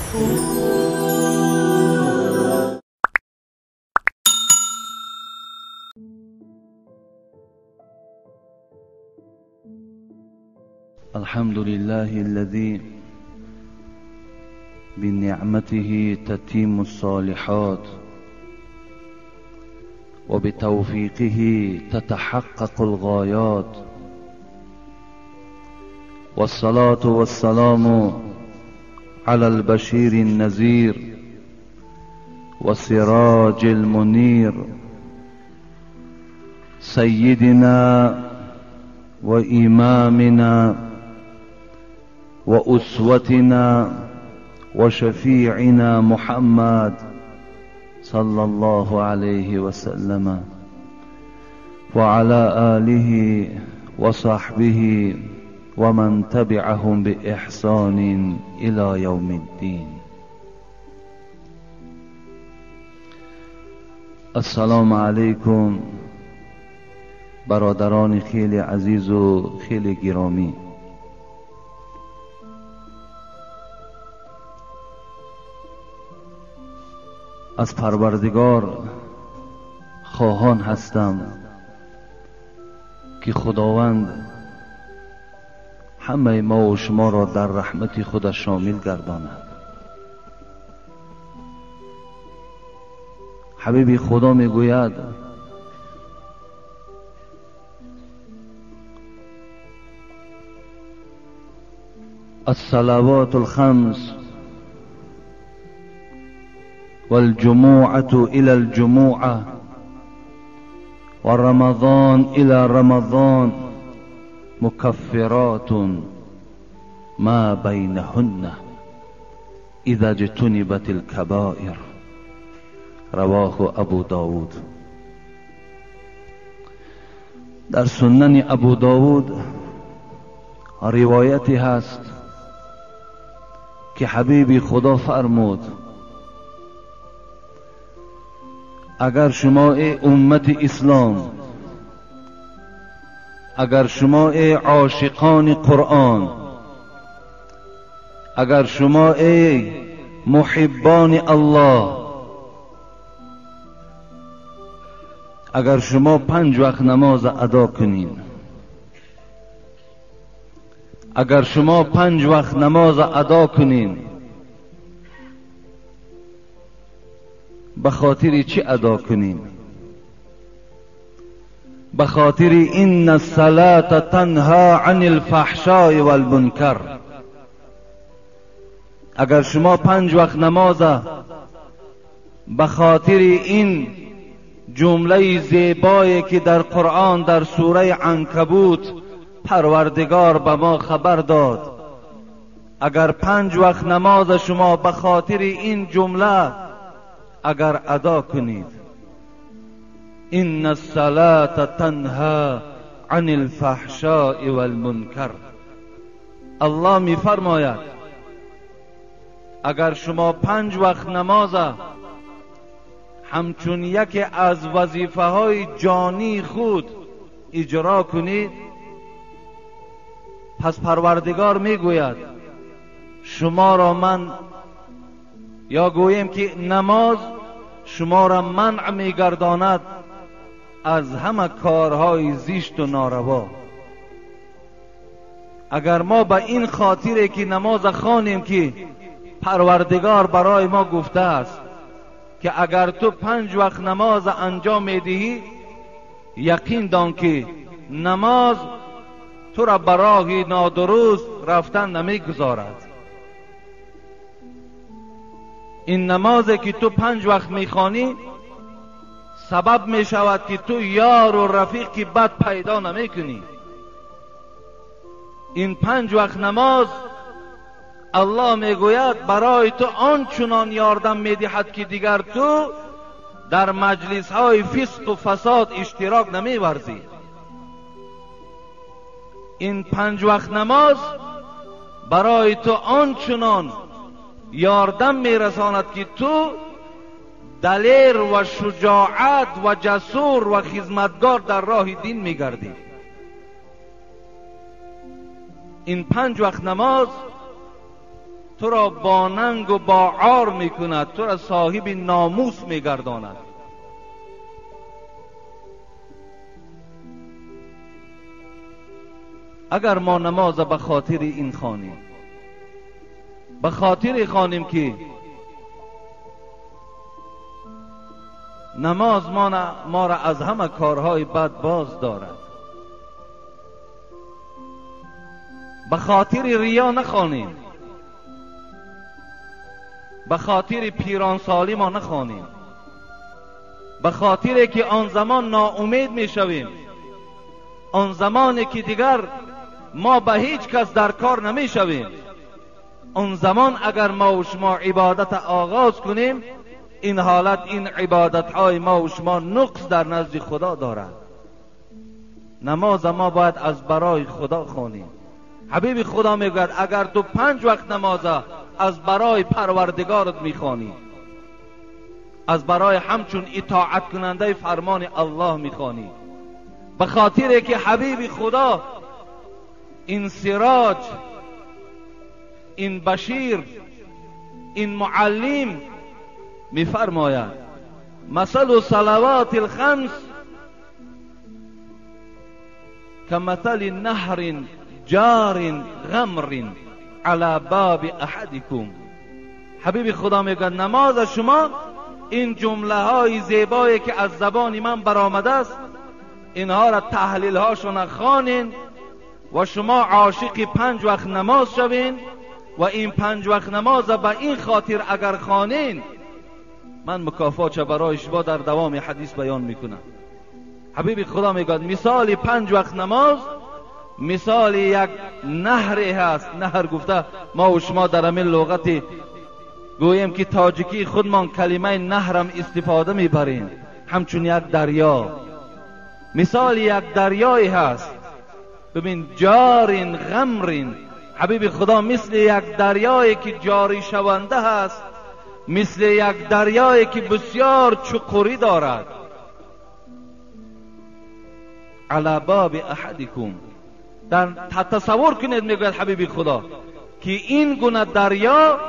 الحمد لله الذي بنعمته تتم الصالحات وبتوفيقه تتحقق الغايات، والصلاة والسلام على البشير النذير والسراج المنير سيدنا وإمامنا وأسوتنا وشفيعنا محمد صلى الله عليه وسلم وعلى آله وصحبه ومن تبعهم بإحسان إلى يوم الدين. السلام علیکم برادران خیلی عزیز و خیلی گرامی. از پروردگار خواهان هستم که خداوند همه ما و شما را در رحمت خودش شامل گرداند. حبیب خدا میگوید الصلوات الخمس والجموعة إلى الجموعة ورمضان إلى رمضان مكفرات ما بينهن إذا اجتنبت الكبائر. رواه ابو داود. در سنن ابو داود روایتی هست که حبیب خدا فرمود اگر شما ای امت اسلام، اگر شما ای عاشقان قرآن، اگر شما ای محبان الله، اگر شما 5 وقت نماز ادا کنین، اگر شما 5 وقت نماز ادا کنین، به خاطر چی ادا کنین؟ به خاطر ان الصلاة تنها عن الفحشاء والمنکر. اگر شما 5 وقت نماز به خاطر این جمله زیبایی که در قرآن در سوره عنکبوت پروردگار به ما خبر داد، اگر 5 وقت نماز شما به خاطر این جمله اگر ادا کنید، ان الصلاة تنها عن الفحشاء والمنکر. الله می فرماید اگر شما 5 وقت نماز همچون یکی از وظیفه های جانی خود اجرا کنید، پس پروردگار میگوید شما را من، یا گوییم که نماز شما را منع میگرداند از همه کارهای زشت و ناروا. اگر ما به این خاطر که نماز خوانیم که پروردگار برای ما گفته است که اگر تو 5 وقت نماز انجام میدهی، یقین دان که نماز تو را به راه نادرست رفتن نمیگذارد. این نمازی که تو 5 وقت میخوانی سبب میشود که تو یار و رفیق بد پیدا نمیکنی. این 5 وقت نماز الله میگوید برای تو آنچنان یاردم میدهد که دیگر تو در مجلس های فسق و فساد اشتراک نمیورزی. این 5 وقت نماز برای تو آنچنان یاردم میرساند که تو دلیر و شجاعت و جسور و خدمتگار در راه دین میگردی. این 5 وقت نماز تو را با ننگ و با عار میکند، تو را صاحب ناموس میگرداند. اگر ما نماز به خاطر این خوانیم، به خاطر خوانیم که نماز ما را از همه کارهای بد باز دارد، به خاطر ریا نخوانیم، به خاطر پیرانسالی ما نخوانیم، به خاطر که آن زمان ناامید میشویم، آن زمانی که دیگر ما به هیچ کس در کار نمیشویم، آن زمان اگر ما و شما عبادت آغاز کنیم، این حالت، این عبادت های ما و شما نقص در نزد خدا دارد. نماز ما باید از برای خدا خوانیم. حبیب خدا میگوید اگر تو 5 وقت نماز از برای پروردگارت میخوانی، از برای همچون اطاعت کننده فرمان الله میخوانی، به خاطر که حبیب خدا این سراج، این بشیر، این معلم میفرماید مثل صلوات الخمس کمثل نهر جار غمر علی باب احدکم. حبیب خدا میگه نماز شما، این جمله های زیبایی که از زبان من برآمده است، اینها را تحلیل هاشون خوانین و شما عاشق 5 وقت نماز شوین و این 5 وقت نماز به این خاطر اگر خوانین، من مکافات برای شما در دوام حدیث بیان میکنم. حبیب خدا میگه مثال 5 وقت نماز مثال یک نهر هست. نهر گفته ما و شما در همین لغت گوییم که تاجیکی خودمان کلمه نهرم استفاده میبریم، همچون یک دریا، مثال یک دریایی هست. ببین جارین غمرین، حبیب خدا مثل یک دریایی که جاری شونده هست، مثل یک دریایی که بسیار چقوری دارد. علی باب احدکم، در تصور کنید میگوید حبیب خدا که این گونه دریا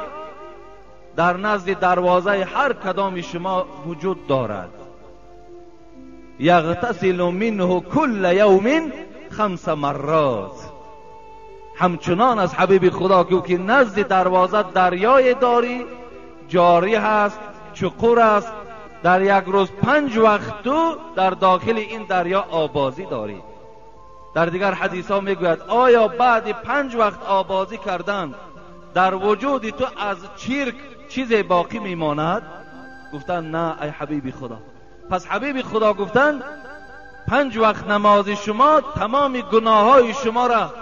در نزد دروازه هر کدام شما وجود دارد. یغتسل منه کل یوم 5 مرات. همچنان از حبیب خدا که نزد دروازه دریای داری، جاری هست، چقور است، در یک روز 5 وقت تو در داخل این دریا آبازی داری. در دیگر حدیث ها میگوید آیا بعد 5 وقت آبازی کردن در وجود تو از چرک چیز باقی میماند؟ گفتن نه ای حبیب خدا. پس حبیب خدا گفتن 5 وقت نماز شما تمام گناه های شما را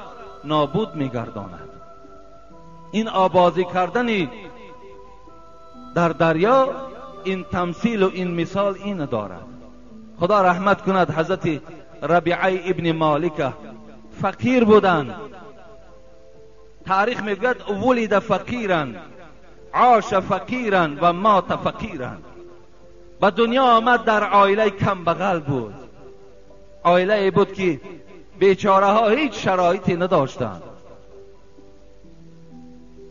نابود میگرداند. این آبازی کردنی در دریا، این تمثیل و این مثال این دارد. خدا رحمت کند حضرت ربیعه ابن مالک، فقیر بودند. تاریخ میگوید ولد فقیرا، عاش فقیرا و مات فقیرا. به دنیا آمد در عائله کم بغل بود، عائله بود که بیچاره ها هیچ شرایطی نداشتند.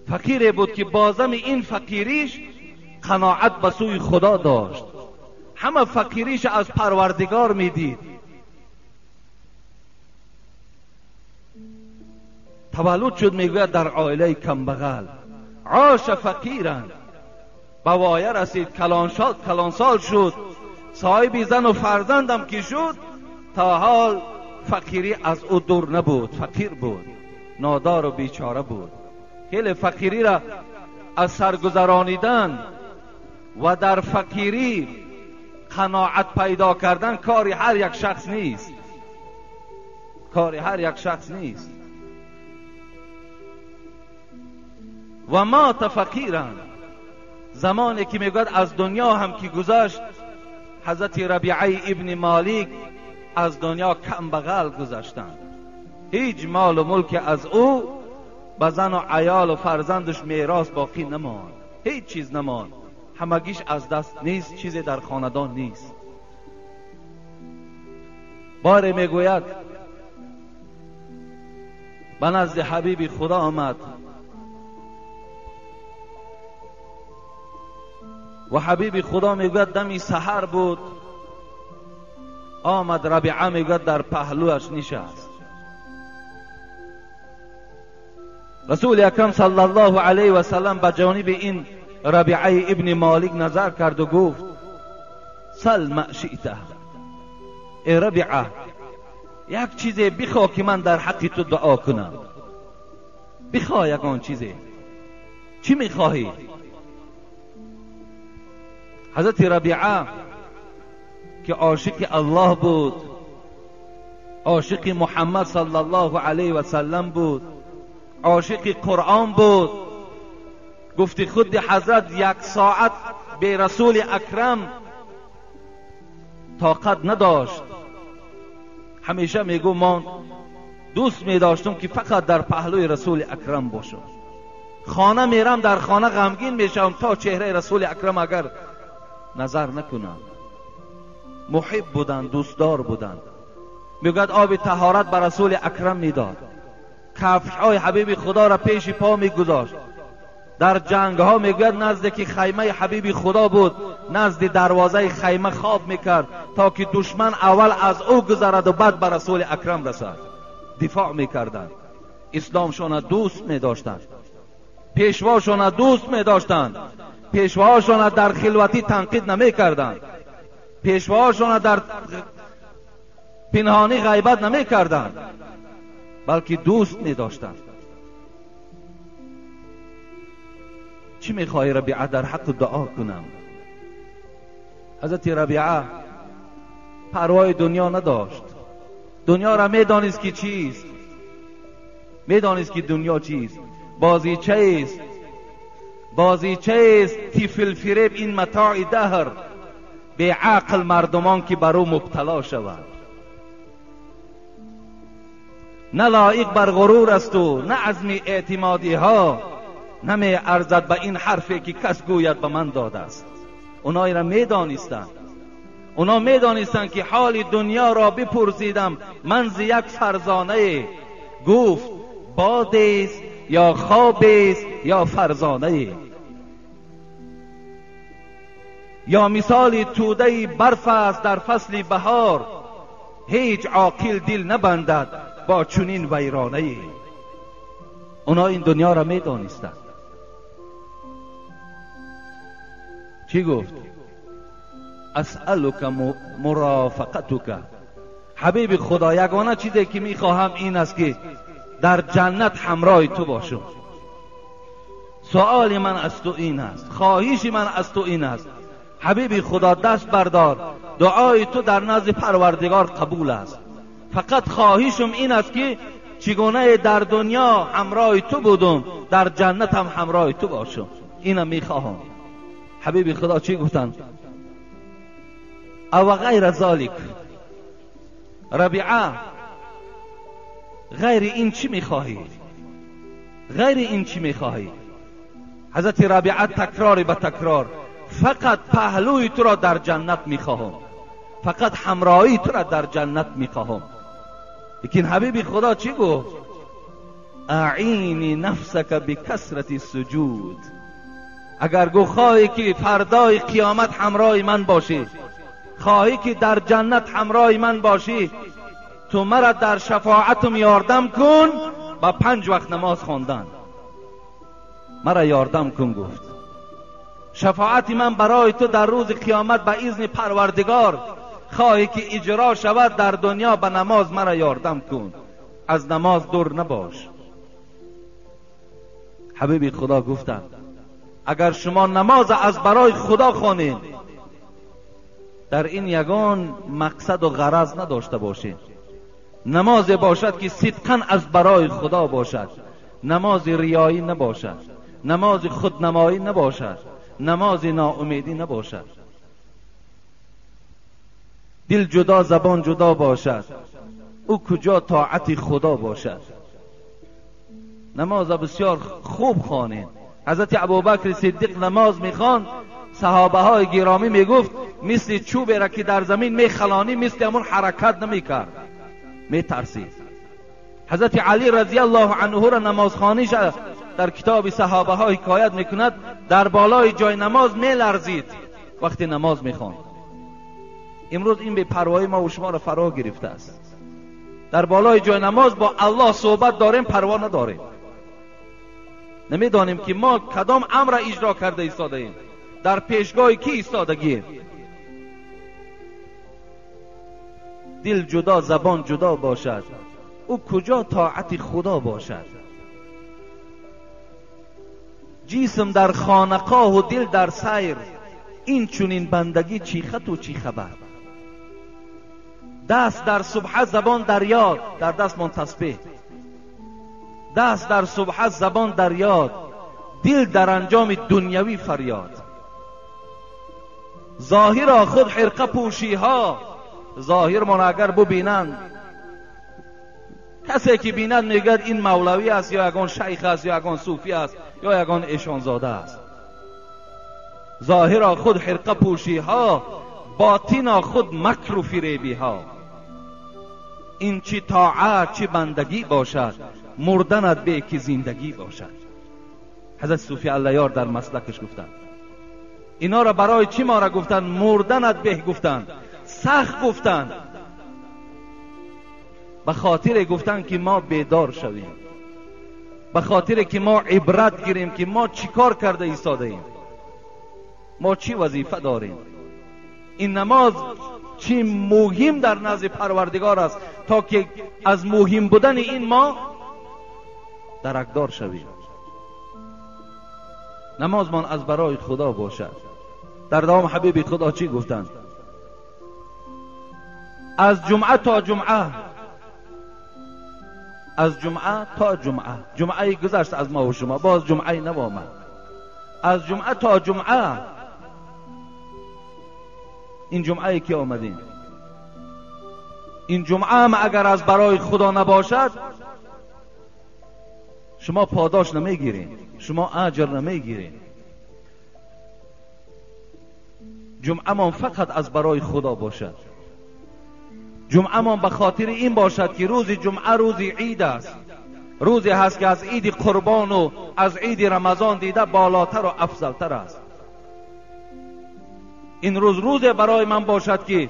فقیر بود که بازم این فقیریش قناعت به سوی خدا داشت، همه فقیریش از پروردگار میدید. تولد شد میگوید در عائله کم بغل، عاش فقیرا، به وایه رسید، کلانسال شد، صاحب زن و فرزندم که شد، تا حال فقیری از او دور نبود، فقیر بود، نادار و بیچاره بود. خیلی فقیری را از سرگذرانیدن و در فقیری قناعت پیدا کردن کاری هر یک شخص نیست، کاری هر یک شخص نیست. و مات فقیرا، زمانی که میگوید از دنیا هم که گذشت، حضرت ربیعه ابن مالک از دنیا کم بغل گذشتند، هیچ مال و ملک از او به زن و عیال و فرزندش میراث باقی نماند، هیچ چیز نماند، همگیش از دست نیست، چیزی در خاندان نیست. باره میگوید به نزد حبیب خدا آمد، و حبیب خدا میگوید دمی سحر بود، آمد ربیعه میگوید در پهلوش نشست. رسول اکرم صلی الله علیه و سلم به جانب این ربیعه ابن مالک نظر کرد و گفت سل ما شئت، ای ربیعه یک چیزی بخوا که من در حق تو دعا کنم. بخوا یگان چیزی. چی میخواهی؟ حضرت ربیعه که عاشق الله بود، عاشق محمد صلی الله علیه و سلم بود، عاشق قرآن بود، گفت خود حضرت یک ساعت به رسول اکرم طاقت نداشت. همیشه میگو من دوست میداشتم که فقط در پهلوی رسول اکرم باشم. خانه میرم در خانه غمگین میشم تا چهره رسول اکرم اگر نظر نکنم. محب بودند، دوستدار بودند. میگوید آب طهارت به رسول اکرم میداد، کفشهای حبیب خدا را پیش پا میگذاشت. در جنگ ها میگوید نزد که خیمه حبیب خدا بود، نزد دروازه خیمه خواب میکرد تا که دشمن اول از او گذرد و بعد به رسول اکرم رسد. دفاع میکردند، اسلامشان دوست میداشتند، پیشواشان دوست میداشتند، پیشواشان در خلوتی تنقید نمیکردند، پیشواشان در پنهانی غیبت نمیکردند، بلکه دوست میداشتند. چی میخواهی ربیعه در حق دعا کنم؟ حضرت ربیعه پروای دنیا نداشت. دنیا را میدانست که چیست، میدانست که دنیا چیست، بازیچه است، بازیچه است، طفل فریب این متاع دهر، به عقل مردمان که بر او مبتلا شود. نه لایق بر غرور است و نه عزم اعتمادی ها، نمی ارزد به این حرفی که کس گوید به من داده است. اونا را میدانستند، اونا میدانستند که حال دنیا را بپرسیدم من ز یک فرزانه، گفت باد است یا خواب است یا فرزانه، یا مثال توده برف است در فصل بهار، هیچ عاقل دل نبندد با چنین ویرانه. اونا این دنیا را میدانستند. چی گفت؟ اسألک مرافقتک. حبیب خدا یگانه چیزی که میخواهم این است که در جنت همراه تو باشم. سؤال من از تو این است، خواهش من از تو این است، حبیب خدا دست بردار، دعای تو در نزد پروردگار قبول است. فقط خواهشم این است که چگونه در دنیا همراه تو بودم در جنت هم همراه تو باشم، اینم میخواهم. حبیب خدا چی گفتند؟ او غیر ذالک. ربیعه غیر این چی میخواهی؟ غیر این چی میخواهی؟ حضرت ربیعه تکرار به تکرار، فقط پهلوی تو را در جنت میخواهم، فقط همراهی تو را در جنت میخواهم. لیکن حبیب خدا چی گفت؟ اعینی نفسک بکثرت سجود. اگر گو خواهی که فردای قیامت همراه من باشی، خواهی که در جنت همراه من باشی، تو مرا در شفاعتم یاردم کن با 5 وقت نماز خواندن مرا یاردم کن. گفت شفاعت من برای تو در روز قیامت به اذن پروردگار خواهی که اجرا شود در دنیا به نماز مرا یاردم کن، از نماز دور نباش. حبیب خدا گفتند اگر شما نماز از برای خدا خوانید، در این یگان مقصد و غرض نداشته باشید، نماز باشد که صدقاً از برای خدا باشد، نماز ریایی نباشد، نماز خودنمایی نباشد، نماز ناامیدی نباشد، دل جدا زبان جدا باشد، او کجا طاعت خدا باشد. نماز بسیار خوب خوانید. حضرت ابوبکر صدیق نماز میخواند، صحابه های گرامی میگفت مثل چوبی را که در زمین میخلانی مثل همون حرکت نمیکرد، میترسید. حضرت علی رضی الله عنه را نمازخوانیش در کتاب صحابه ها حکایت میکند در بالای جای نماز میلرزید وقتی نماز میخواند. امروز این بی‌پروایی ما و شما را فرا گرفته است. در بالای جای نماز با الله صحبت داریم، پروا نداریم. نمیدانیم که ما کدام امر را اجرا کرده ایستاده ایم، در پیشگاه کی ایستادگیم. دل جدا زبان جدا باشد، او کجا طاعت خدا باشد؟ جسم در خانقاه و دل در سیر، این چنین بندگی چی خط و چی خبر. دست در سبحه زبان در یاد، در دستمان تسبیح. دست در سبحه زبان در یاد، دل در انجام دنیوی فریاد. ظاهرا خود حرقه پوشی ها، ظاهر ما اگر ببینند، کسی که بیند میگد این مولوی است یا یگان شیخ است یا یگان صوفی است یا یگان ایشانزاده است. ظاهرا خود حرقه پوشی ها، باطنا خود مکر و فریبی ها. این چی طاعت چی بندگی باشد، مردنت به که زندگی باشد. حضرت صوفی اللهیار در مسلکش گفتند اینا را برای چی ما را گفتند؟ مردنت به گفتند، سخت گفتند، به خاطر گفتند که ما بیدار شویم، به خاطر که ما عبرت گیریم که ما چیکار کرده ایستاده ایم، ما چی وظیفه داریم. این نماز چی مهم در نزد پروردگار است تا که از مهم بودن این ما درکدار شویم. نمازمان از برای خدا باشد. در دوام حبیب خدا چی گفتند؟ از جمعه تا جمعه، از جمعه تا جمعه، جمعه گذشت از ما و شما، باز جمعه نو آمد. از جمعه تا جمعه، این جمعه که آمدیم، این جمعه هم اگر از برای خدا نباشد شما پاداش نمیگیرین، شما اجر نمیگیرین. جمعه من فقط از برای خدا باشد. جمعه من به خاطر این باشد که روز جمعه روز عید است، روزی هست که از عید قربان و از عید رمضان دیده بالاتر و افضلتر است. این روز روز برای من باشد که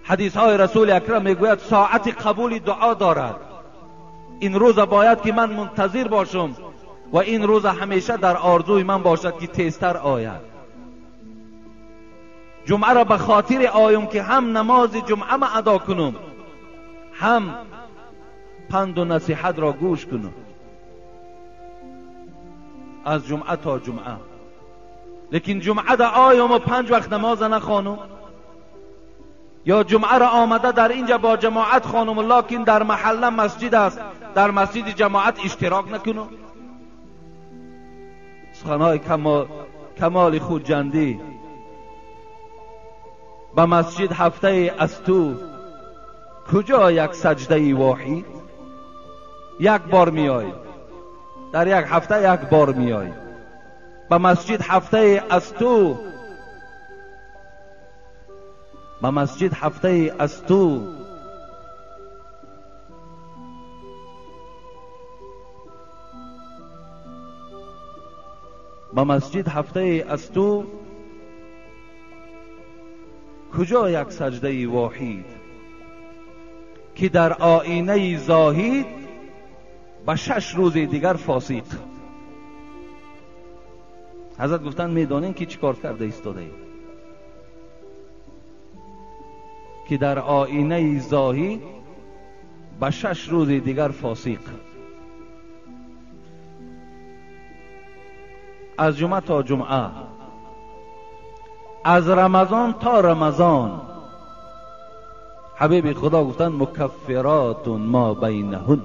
حدیث های رسول اکرم میگوید ساعت قبول دعا دارد. این روز باید که من منتظر باشم و این روز همیشه در آرزوی من باشد که تیزتر آید. جمعه را به خاطر آیم که هم نماز جمعه ما ادا کنم، هم پند و نصیحت را گوش کنم. از جمعه تا جمعه. لیکن جمعه در آیم و 5 وقت نماز نخوانم، یا جمعه را آمده در اینجا با جماعت خانم، لکن در محله مسجد است، در مسجد جماعت اشتراک نکنم. سخنهای کمال خودجندی به مسجد هفته از تو کجا یک سجده واحد؟ یک بار میای، در یک هفته یک بار میای به مسجد هفته از تو، به مسجد هفته از تو. به مسجد هفته از تو کجا یک سجده واحد که در آینه زاهد به 6 روز دیگر فاسق. حضرت گفتن میدانین که چیکار کرده ایستاده اید؟ که در آینه زاهد به 6 روز دیگر فاسق. از جمعه تا جمعه، از رمضان تا رمضان، حبیب خدا گفتن مکفرات ما بینهن.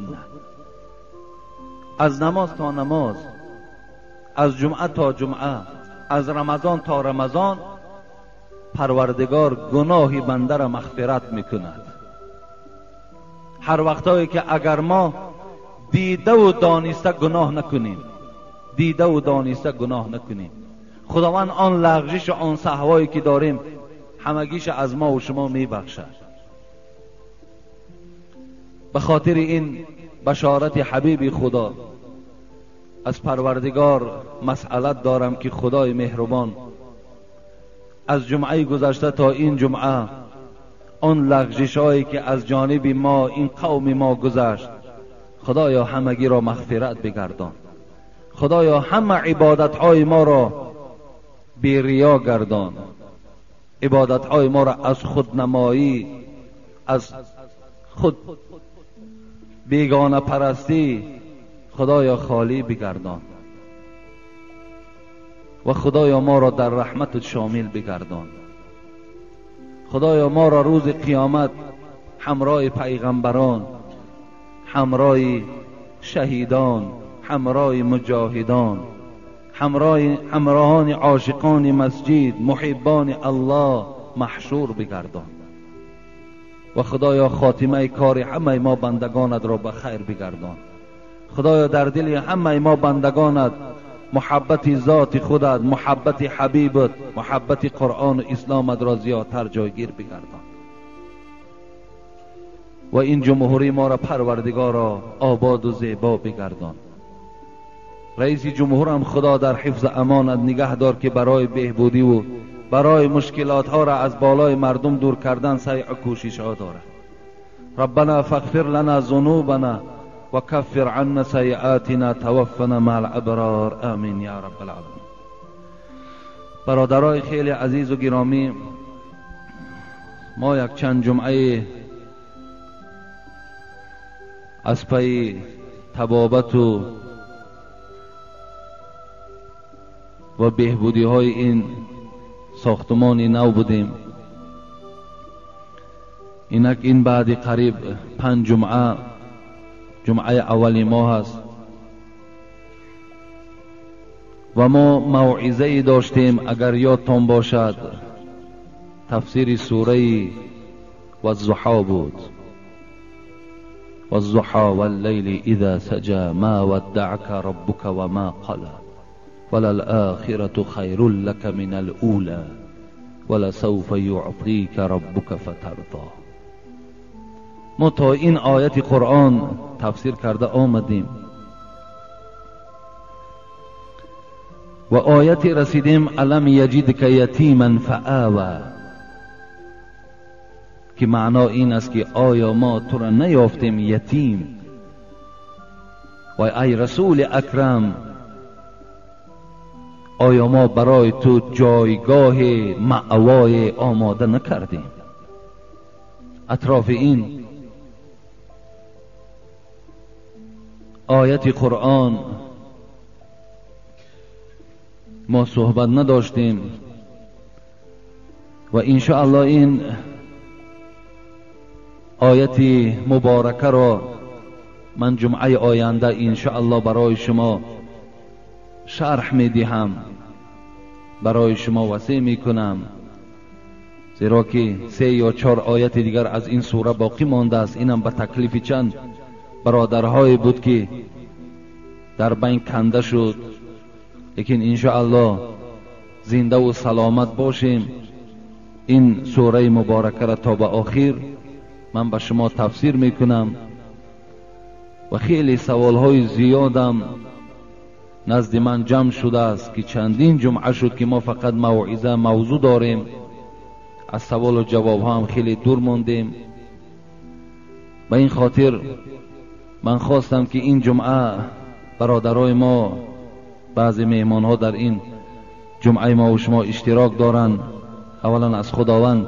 از نماز تا نماز، از جمعه تا جمعه، از رمضان تا رمضان، پروردگار گناه بنده را مغفرت میکند. هر وقتایی که اگر ما دیده و دانسته گناه نکنیم، دیده و دانسته گناه نکنیم، خداوند آن لغزش و آن سهوایی که داریم همگیش از ما و شما میبخشد. به خاطر این بشارت حبیب خدا از پروردگار مسئلت دارم که خدای مهربان از جمعه گذشته تا این جمعه آن لغزش‌هایی که از جانب ما این قوم ما گذشت، خدایا همگی را مغفرت بگردان. خدایا همه عبادت‌های ما را بی ریا گردان، عبادت‌های ما را از خودنمایی، از خود بیگانه پرستی خدایا خالی بگردان و خدایا ما را در رحمت شامل بگردان. خدایا ما را روز قیامت همراه پیغمبران، همراه شهیدان، همراه مجاهدان، همراهان عاشقان مسجد، محبان الله محشور بگردان و خدایا خاتمه کار همه ما بندگانت را به خیر بگردان. خدایا در دل همه ما بندگانت محبت ذات خودت، محبت حبیبت، محبت قرآن و اسلامت را زیادتر جایگیر بگردان و این جمهوری ما را پروردگارا آباد و زیبا بگردان. رئیس جمهور هم خدا در حفظ امانت نگه دار که برای بهبودی و برای مشکلات ها را از بالای مردم دور کردن سعی و کوشش ها دارد. ربنا فاغفر لنا ذنوبنا وكفر عنا سيئاتنا توفنا مع الابرار آمین یا رب العالمین. برادرای خیلی عزیز و گرامی، ما یک چند جمعه از پی طبابت و بهبودی های این ساختمان نو بودیم. اینک این بعد قریب 5 جمعه، جمعه اول ماه است و ما موعظه داشتیم، اگر یادتان باشد تفسیر سوره والضحی بود. والضحی واللیل اذا سجى ما ودعك ربك وما قلى وللآخرة خیر لك من الأولى ولسوف يعطيك ربك فترضى. ما تا این آیت قرآن تفسیر کرده آمدیم و آیت رسیدیم الم یجدک یتیما فآوی، که معنا این است که آیا ما تو را نیافتیم یتیم؟ و ای رسول اکرم، آیا ما برای تو جایگاه مأوای آماده نکردیم؟ اطراف این آیت قرآن ما صحبت نداشتیم و انشاءالله این آیت مبارکه را من جمعه آینده انشاءالله برای شما شرح میدهم، برای شما وصی میکنم، زیرا که 3 یا 4 آیت دیگر از این سوره باقی مانده است. اینم به تکلیف چند برادرهای بود که در بین کنده شد، لیکن انشاءالله زنده و سلامت باشیم این سوره مبارکه را تا به آخر من به شما تفسیر میکنم. و خیلی سوالهای زیادم نزد من جمع شده است که چندین جمعه شد که ما فقط موعظه موضوع داریم، از سوال و جواب ها هم خیلی دور ماندیم. به این خاطر من خواستم که این جمعه برادرای ما، بعضی مهمان ها در این جمعه ما و شما اشتراک دارند. اولا از خداوند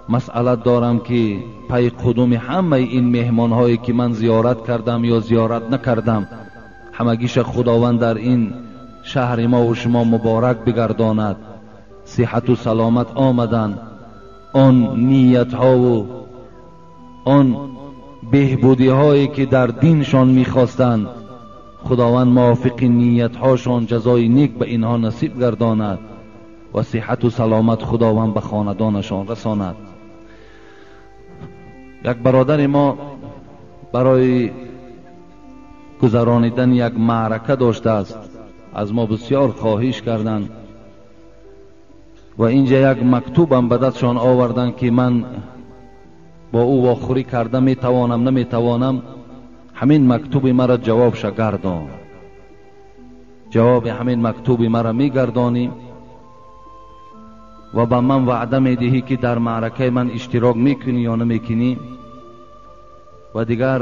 مسئلت دارم که پی قدوم همه این مهمان هایی که من زیارت کردم یا زیارت نکردم، همگیش خداوند در این شهر ما و شما مبارک بگرداند. صحت و سلامت آمدن، آن نیت ها و آن بهبودی هایی که در دینشان میخواستند، خداوند موافق نیت هاشان جزای نیک به اینها نصیب گرداند و صحت و سلامت خداوند به خاندانشان رساند. یک برادر ما برای گذرانیدن یک معرکه داشته است، از ما بسیار خواهش کردند و اینجا یک مکتوبم به دستشان آوردن که من با او واخوری کرده میتوانم نمیتوانم، همین مکتوب مرا جواب شگردان. ҷавоби ҳамин мактуби маро мегардонӣ ва ба ман ваъда медиҳӣ ки дар маъракаи ман иштирок мекунӣ ё намекунӣ ва дигар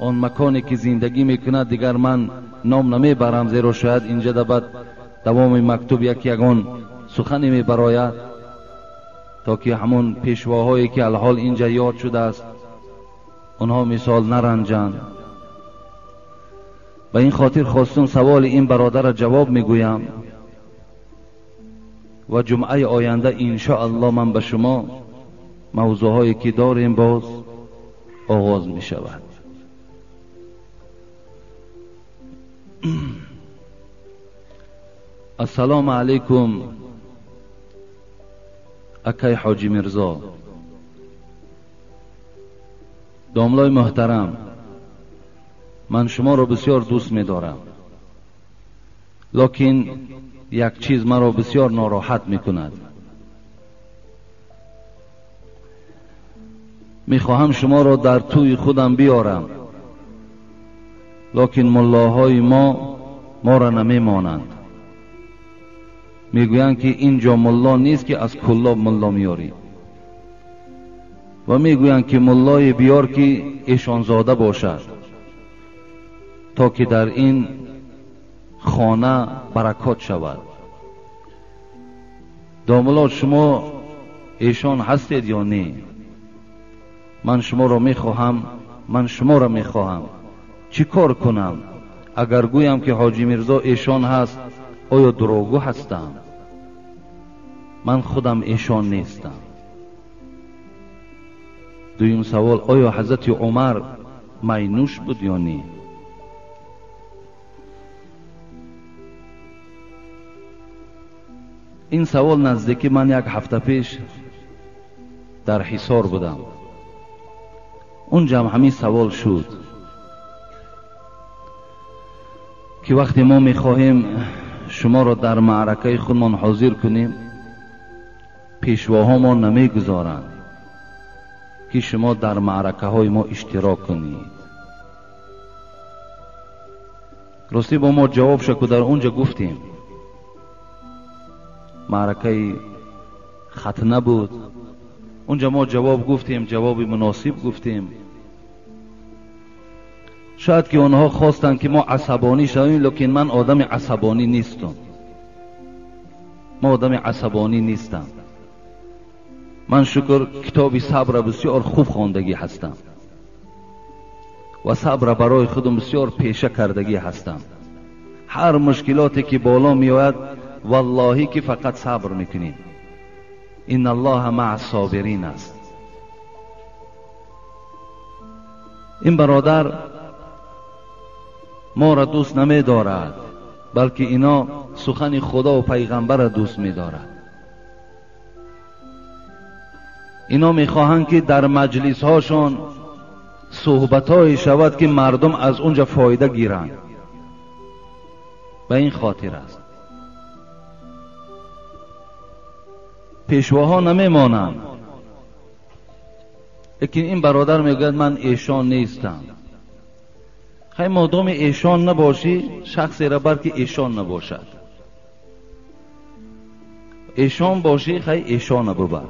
он маконе ки зиндагӣ мекунад дигар ман ном намебарам, зеро шояд инҷа баъд давоми мактуб як ягон сухане мебарояд то ки ҳамон пешвоҳое ки алҳол инҷа ёд шудааст онҳо мисол наранҷанд. Ба ин хотир хостум саволи ин бародарро ҷавоб мегӯям ва ҷумъаи оянда иншоаллоҳ ман ба шумо мавзӯъҳое ки дорем боз оғоз мешавад. Ассалому алайкум акай ҳоҷи Мирзо, домлои муҳтарам, ман шуморо бисёр дӯст медорам, лекин як чиз маро бисёр нороҳат мекунад. Мехоҳам шуморо дар тӯи худам биёрам, лекин муллоҳои мо моро намемонанд. Мегӯянд ки инҷо мулло нест ки аз куллоб мулло меёрӣ, ва мегӯянд ки муллое биёр ки эшонзода бошад то ки дар ин хона баракот шавад. Домулло, шумо эшон ҳастед ё не? Ман шуморо мехоҳам, ман шуморо мехоҳам. Чӣ кор кунам? Агар гӯям ки ҳоҷи Мирзо эшон ҳаст, оё дурӯғгӯ ҳастам? Ман худам эшон нестам. Дуюм савол, оё ҳазрати Умар майнӯш буд ё не? Ин савол наздики ман як ҳафта пеш дар Ҳисор будам. Унҷам ҳамин савол шуд ки вақте мо мехоҳем шуморо дар маъракаи худмон ҳозир кунем, пешвоҳо мо намегузоранд ки шумо дар маъракаҳои мо иштирок кунед. Ростӣ бо мо ҷавоб шуд ки дар унҷа гуфтем маъракаи хатна буд. Унҷа мо ҷавоб гуфтем, ҷавоби муносиб гуфтем. Шояд ки онҳо хостанд ки мо асабонӣ шавем, лекин ман одами асабонӣ нестам. Ман одами асабонӣ нестам. Ман шукр китоби сабра бисёр хуб хондагӣ ҳастам ва сабра барои худам бисёр пеша кардагӣ ҳастам. Ҳар мушкилоте ки боло меояд, валлоҳӣ ки фақат сабр мекунем. Инна аллоҳа маъа собирин аст. Ин бародар моро дӯст намедорад, балки ино сухани худо ва пайғамбарро дӯст медорад. Ино мехоҳанд ки дар маҷлисҳошон суҳбатҳое шавад ки мардум аз унҷа фоида гиранд. Ба ин хотир аст. Пешвоҳо намемонанд, лекин ин бародар мегӯяд ман эшон нестам. Хай, модоми эшон набошӣ, шахсеро бар ки эшон набошад. Эшон бошӣ, хай эшона бубар.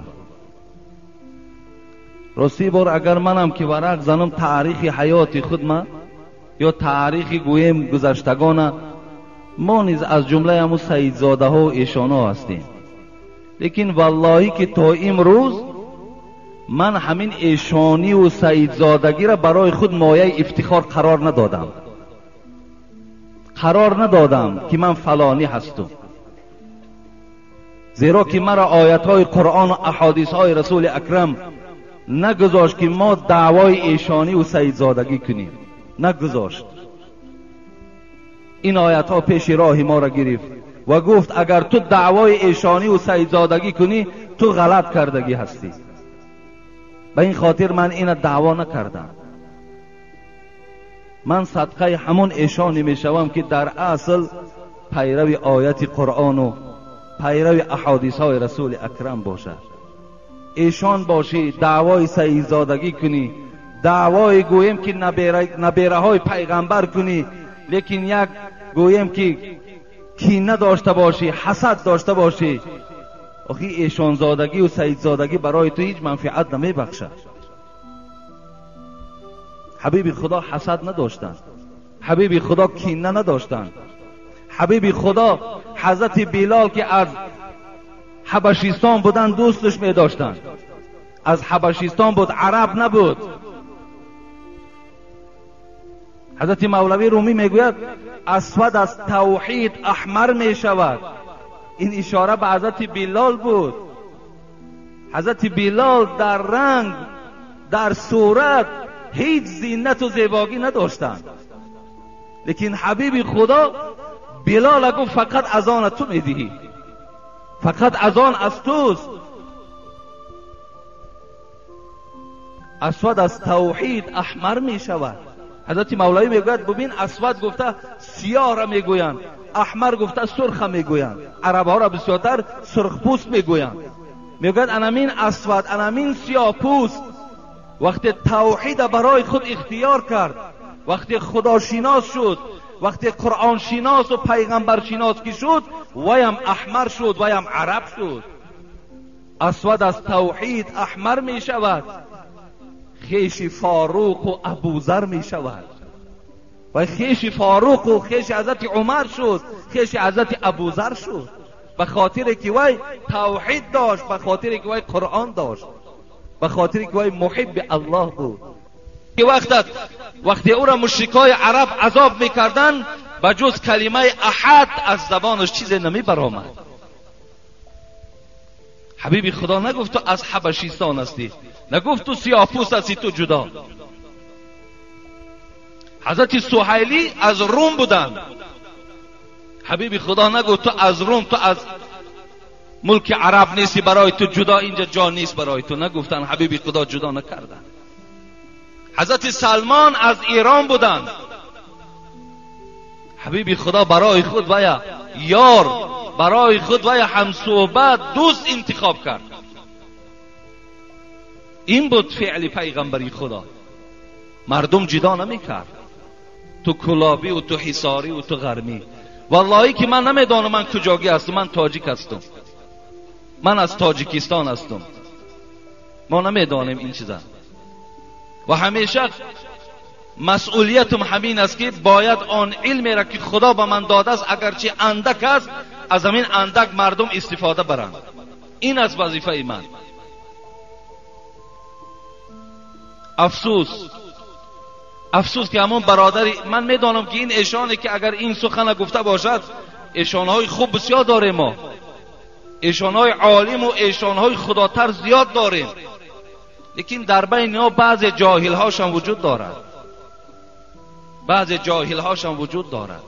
Ростӣ бор агар манам ки варақ занам таърихи ҳаёти худма ё таърихи гӯем гузаштагона, мо низ аз ҷумлаи ҳамун саидзодаҳо эшонҳо ҳастем. Лекин валлоҳӣ ки то имрӯз ман ҳамин эшониву саидзодагиро барои худ мояи ифтихор қарор надодам. Қарор надодам ки ман фалонӣ ҳастум, зеро ки маро оятҳои Қуръону аҳодисҳои Расули Акрам нагузошт ки мо даъвои эшониву саидзодагӣ кунем. Нагузошт. Ин оятҳо пеши роҳи моро гирифт ва гуфт агар ту даъвои эшониву саидзодагӣ кунӣ, ту ғалат кардагӣ ҳастӣ. Ба ин хотир ман ина даъво накардам. Ман садқаи ҳамон эшоне мешавам ки дар асл пайрави ояти Қуръону пайрави аҳодисҳои Расули Акрам бошад. Эшон бошӣ, даъвои саидзодагӣ кунӣ, даъвои гӯем ки набераҳои пайғамбар кунӣ, лекин як گوییم که کینه داشته باشی، حسد داشته باشی، آخی ایشانزادگی و سیدزادگی برای تو هیچ منفعت نمیبخشد. حبیب خدا حسد نداشتند، حبیب خدا کینه نداشتند. حبیب خدا حضرت بلال که از حبشستان بودند دوستش می داشتند. از حبشستان بود، عرب نبود. حضرت مولوی رومی میگوید اسود از توحید احمر می شود. این اشاره به حضرت بلال بود. حضرت بلال در رنگ، در صورت هیچ زینت و زیبایی نداشتند، لیکن حبیب خدا بلال گفت فقط اذان تو میدهی، فقط اذان از توست. اسود از توحید احمر می شود. حضرت مولوی میگوید ببین اسود گفته سیاه را میگویند، احمر گفته سرخ میگویند، عرب ها را بسیارتر سرخ پوست میگویند. میگوید انامین اسود، انامین سیاه پوست وقتی توحید برای خود اختیار کرد، وقتی خداشناس شد، وقتی قرآن شناس و پیغمبر شناس که شد، ویم احمر شد، ویم عرب شد. اسود از توحید احمر می شود، خیش فاروق و ابوذر می شود. و خیش فاروق و خیش حضرت عمر شد، خیش حضرت ابوذر شد، به خاطر که وی توحید داشت، به خاطر که وی قرآن داشت، به خاطر که وی محب الله بود. که وقتی او را مشرکای عرب عذاب میکردن، به جز کلمه احد از زبانش چیزی نمی برآمد. حبیب خدا نگفت تو از حبشستان هستی، نگفت تو سیاه‌پوست هستی، تو جدا. حضرت سهیلی از روم بودند. حبیب خدا نگفت تو از روم، تو از ملک عرب نیستی، برای تو جدا اینجا جا نیست برای تو. نگفتن، حبیب خدا جدا نکردن. حضرت سلمان از ایران بودند. حبیب خدا برای خود و یا یار، برای خود و یا همصحبت، دوست انتخاب کرد. این بود فعل پیغمبری خدا. مردم جدا نمیکرد، تو کلابی و تو حصاری و تو غرمی. واللهی که من نمیدانم من کجاگی هستم، من تاجیک هستم، من از تاجیکستان هستم. ما نمیدانیم این چیزا. و همیشه مسئولیتم همین است که باید آن علمی را که خدا به من داده است، اگرچه اندک است، از همین اندک مردم استفاده برند. این از وظیفه من. افسوس، افسوس که همون برادری، من میدانم که این ایشانی که اگر این سخن گفته باشد، ایشانهای خوب بسیار داریم ما، ایشانهای عالم و ایشانهای خداتر زیاد داریم، لیکن در بین اینا بعض جاهل هاشم وجود دارد، بعض جاهل هاشم وجود دارد.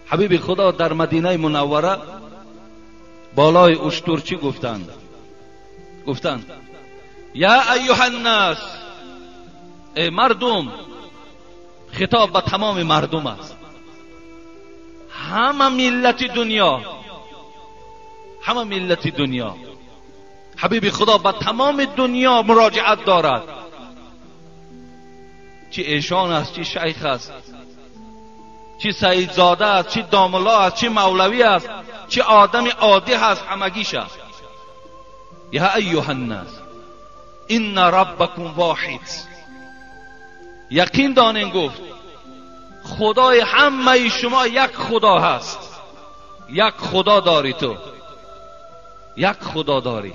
حبیب خدا در مدینه منوره بالای اشتر چی گفتند؟ گفتند یا ایها الناس، ای مردم. خطاب به تمام مردم است، همه ملت دنیا، همه ملت دنیا. حبیب خدا به تمام دنیا مراجعت دارد، چی ایشان است، چی شیخ است، چی سیدزاده است، چی داملا است، چی مولوی است، چی آدم عادی هست، همگیش است. یا ایها الناس ان ربکم واحد. یقین دانین، گفت خدای همه شما یک خدا هست، یک خدا داری تو، یک خدا داری.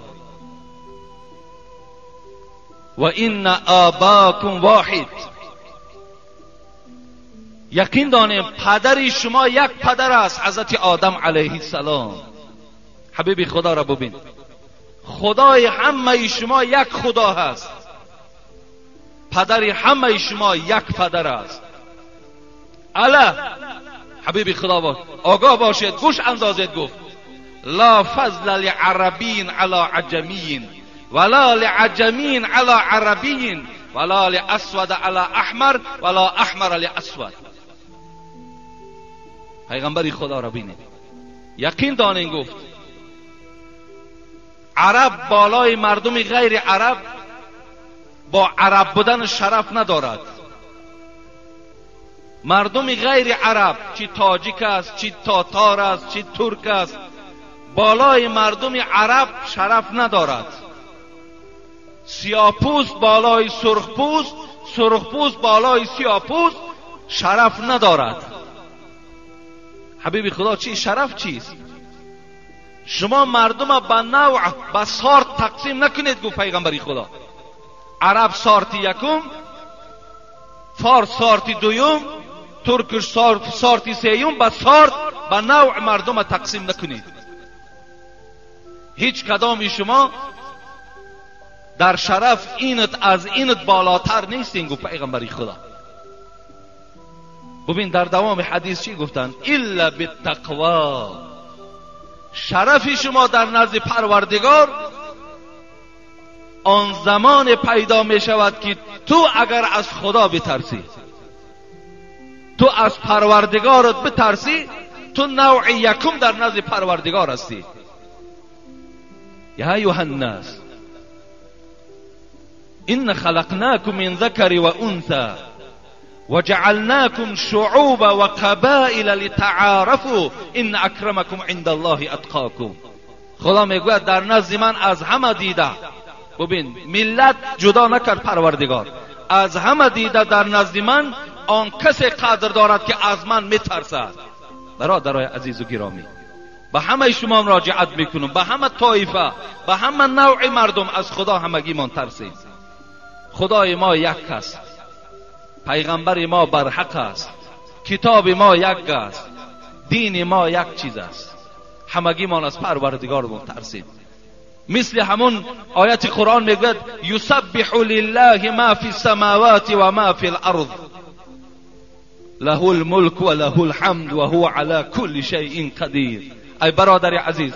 و ان آباکم واحد. یقین دانیم پدر شما یک پدر است، حضرت آدم علیه السلام. حبیب خدا را ببین، خدای همه شما یک خدا هست، پدر همه شما یک پدر است. الا حبیب خدا باش، آگاه باشید، گوش اندازید. گفت لا فضل لعربین علی عجمین ولا لعجمین علی عربین ولا لاسود علی احمر ولا احمر لاسود. پیغمبر خدا را بینید، یقین دانین گفت عرب بالای مردم غیر عرب با عرب بودن شرف ندارد. مردم غیر عرب، چی تاجیک است، چی تاتار است، چی ترک است، بالای مردم عرب شرف ندارد. سیاه‌پوست بالای سرخپوست، سرخپوست بالای سیاه‌پوست شرف ندارد. حبیب خدا چی؟ شرف چیست؟ شما مردم به نوع، به سارت تقسیم نکنید، گفت پیغمبری خدا. عرب سارت یکم، فارس سارت دوم، ترکش سارت سیوم، به سارت، به نوع مردم تقسیم نکنید. هیچ کدام شما در شرف اینت از اینت بالاتر نیستین، گفت پیغمبری خدا. ببین در دوام حدیث چی گفتن؟ الا بالتقوا. شرف شما در نزد پروردگار آن زمان پیدا می شود که تو اگر از خدا بترسی، تو از پروردگارت بترسی، تو نوع یکم در نزد پروردگار هستی. یا ایها الناس إن خلقناكم من ذكر وأنثى وجعلناكم شعوبا وقبائل لتعارفوا إن أكرمكم عند الله أتقاكم. خدا میگوید در نزد من از همه دیده، ببین ملت جدا نکرد پروردگار، از همه دیده در نزد من آن کسی قدر دارد که از من میترسد. برادرای عزیز و گرامی، به همه شما مراجعت میکنم، به همه طایفه، به همه نوع مردم، از خدا همگی من ترسیم. خدای ما یک است، پیغمبر ما برحق است، کتاب ما یک است، دین ما یک چیز است. همگی ما از پروردگارمون ترسیم. مثل همون آیت قرآن میگوید یسبح لله ما فی السماوات و ما فی الارض له الملک و له الحمد و هو علی کل شیء قدیر. ای برادر عزیز،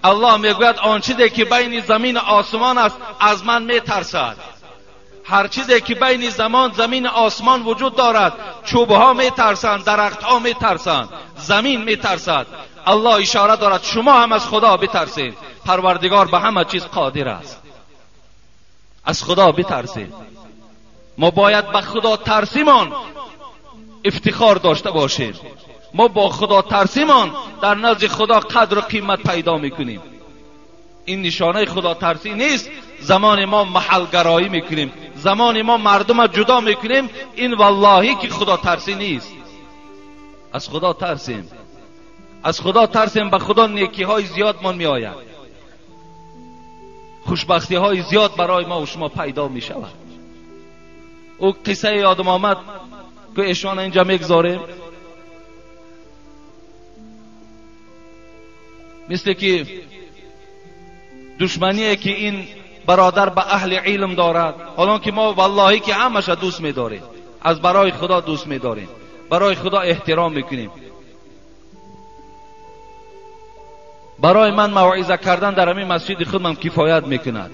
الله میگوید آن چیزی که بین زمین و آسمان است از من میترسد. هر چیزی که بین زمین آسمان وجود دارد، چوبها میترسند، درختها میترسند، زمین میترسد. الله اشاره دارد شما هم از خدا بترسید. پروردگار به همه چیز قادر است. از خدا بترسید. ما باید به خدا ترسیمان افتخار داشته باشیم. ما با خدا ترسیمان در نزد خدا قدر و قیمت پیدا میکنیم. این نشانه خدا ترسی نیست. زمان ما محلگرایی میکنیم، زمان ما مردم جدا میکنیم، این واللهی که خدا ترسی نیست. از خدا ترسیم، از خدا ترسیم، به خدا نیکی های زیاد من میآید، خوشبختی های زیاد برای ما و شما پیدا میشود. او قصه یادم آمد که ایشان اینجا میگذاریم، مثل که دشمنیه که این برادر به اهل علم دارد، حالا که ما واللهی که همش دوست میداریم، از برای خدا دوست میداریم، برای خدا احترام میکنیم. برای من موعظه کردن در همین مسجد خودم کفایت میکند،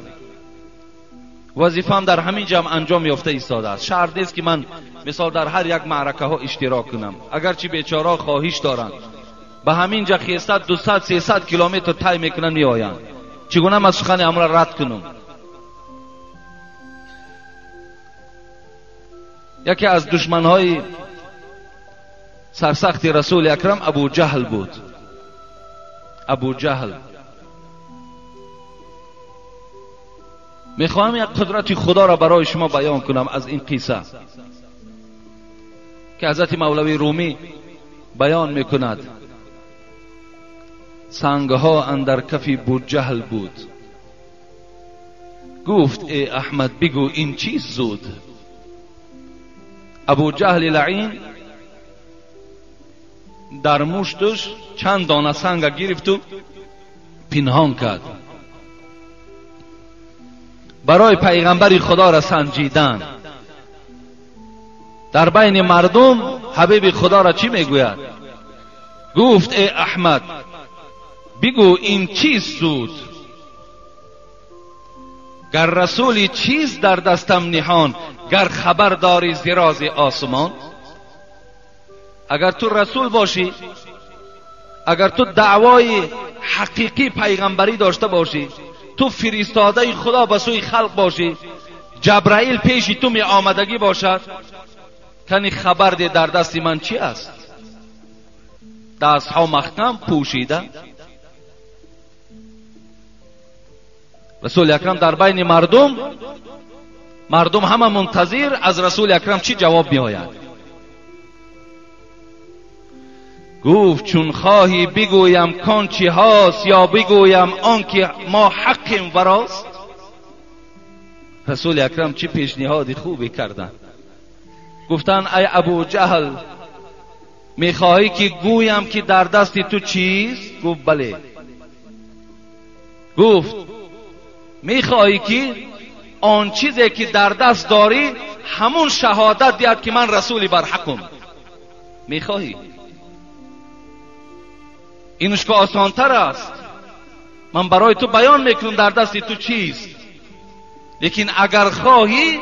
وظیفه‌ام در همین جمع انجام یافته ایستاده است. شرط نیست که من مثال در هر یک معرکه ها اشتراک کنم، اگرچه بیچاره خواهش دارند به همین جا 100 200 300 کیلومتر طی میکنن میآیند. چگونه من سخن امر رد کنم؟ یکی از دشمنهای سرسخت رسول اکرم ابو جهل بود. ابو جهل، میخواهم یک قدرت خدا را برای شما بیان کنم از این قصه که حضرت مولوی رومی بیان میکند. سنگها اندر کف بوجهل بود، گفت ای احمد بگو این چیز زود. ابو جهل لعین در مشتش چند دانه سنگ گرفت و پنهان کرد برای پیغمبر خدا را سنجیدن. در بین مردم حبیب خدا را چی میگوید؟ گفت ای احمد بگو این چیز زود، گر رسولی چیز در دستم نهان، گر خبر داری ز راز آسمان. اگر تو رسول باشی، اگر تو دعوای حقیقی پیغمبری داشته باشی، تو فرستاده خدا به سوی خلق باشی، جبرائیل پیش تو می آمدگی باشد، کنی خبر ده در دست من چی است؟ دستها مختم پوشیده. رسول اکرم در بین مردم، مردم همه منتظر از رسول اکرم چی جواب می آید. گفت چون خواهی بگویم کان چی هاست یا بگویم آن که ما حقیم وراست. رسول اکرم چی پیشنهاد خوبی کردند. گفتند ای ابو جهل، میخواهی که گویم که در دست تو چیست؟ گفت بله. گفت میخواهی که آن چیزی که در دست داری همون شهادت دهد که من رسولی برحقم؟ میخواهی؟ اینش که آسانتر است، من برای تو بیان میکنم در دست تو چیست، لیکن اگر خواهی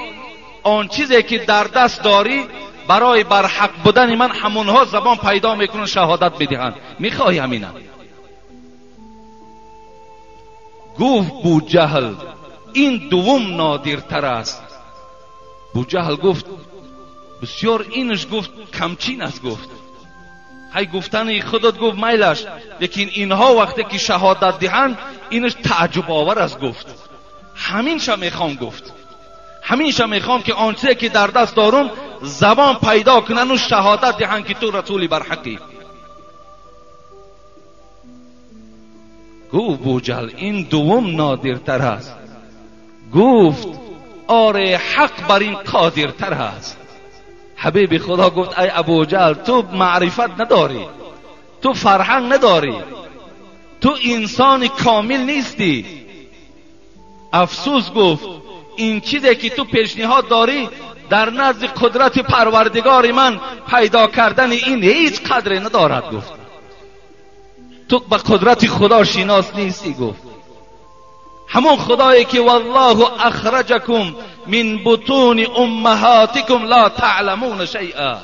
آن چیزی که در دست داری برای برحق بودن من همونها زبان پیدا میکنن شهادت بدهند، میخواهی همینه؟ گفت بوجهل این دوم نادرتر است. بوجهل گفت بسیار اینش گفت کمچین است، گفت هی گفتن خودت گفت میلش، لیکن اینها وقتی که شهادت دهند اینش تعجب آور است. گفت همینشا میخوام، گفت همینشا میخوام که آنچه که در دست دارم زبان پیدا کنن و شهادت دهند که تو رسولی برحقی. گفت بوجهل این دوم نادرتر است. گفت آره حق بر این قادرتر است. حبیب خدا گفت ای ابوجهل، تو معرفت نداری، تو فرهنگ نداری، تو انسان کامل نیستی. افسوس، گفت این چیزی که تو پیشنهاد داری در نزد قدرت پروردگار من پیدا کردن این هیچ قدری ندارد. گفت تو به قدرت خدا شناس نیستی. گفت همون خدایی که والله اخرجکم من بطون امهاتکم لا تعلمون شیئا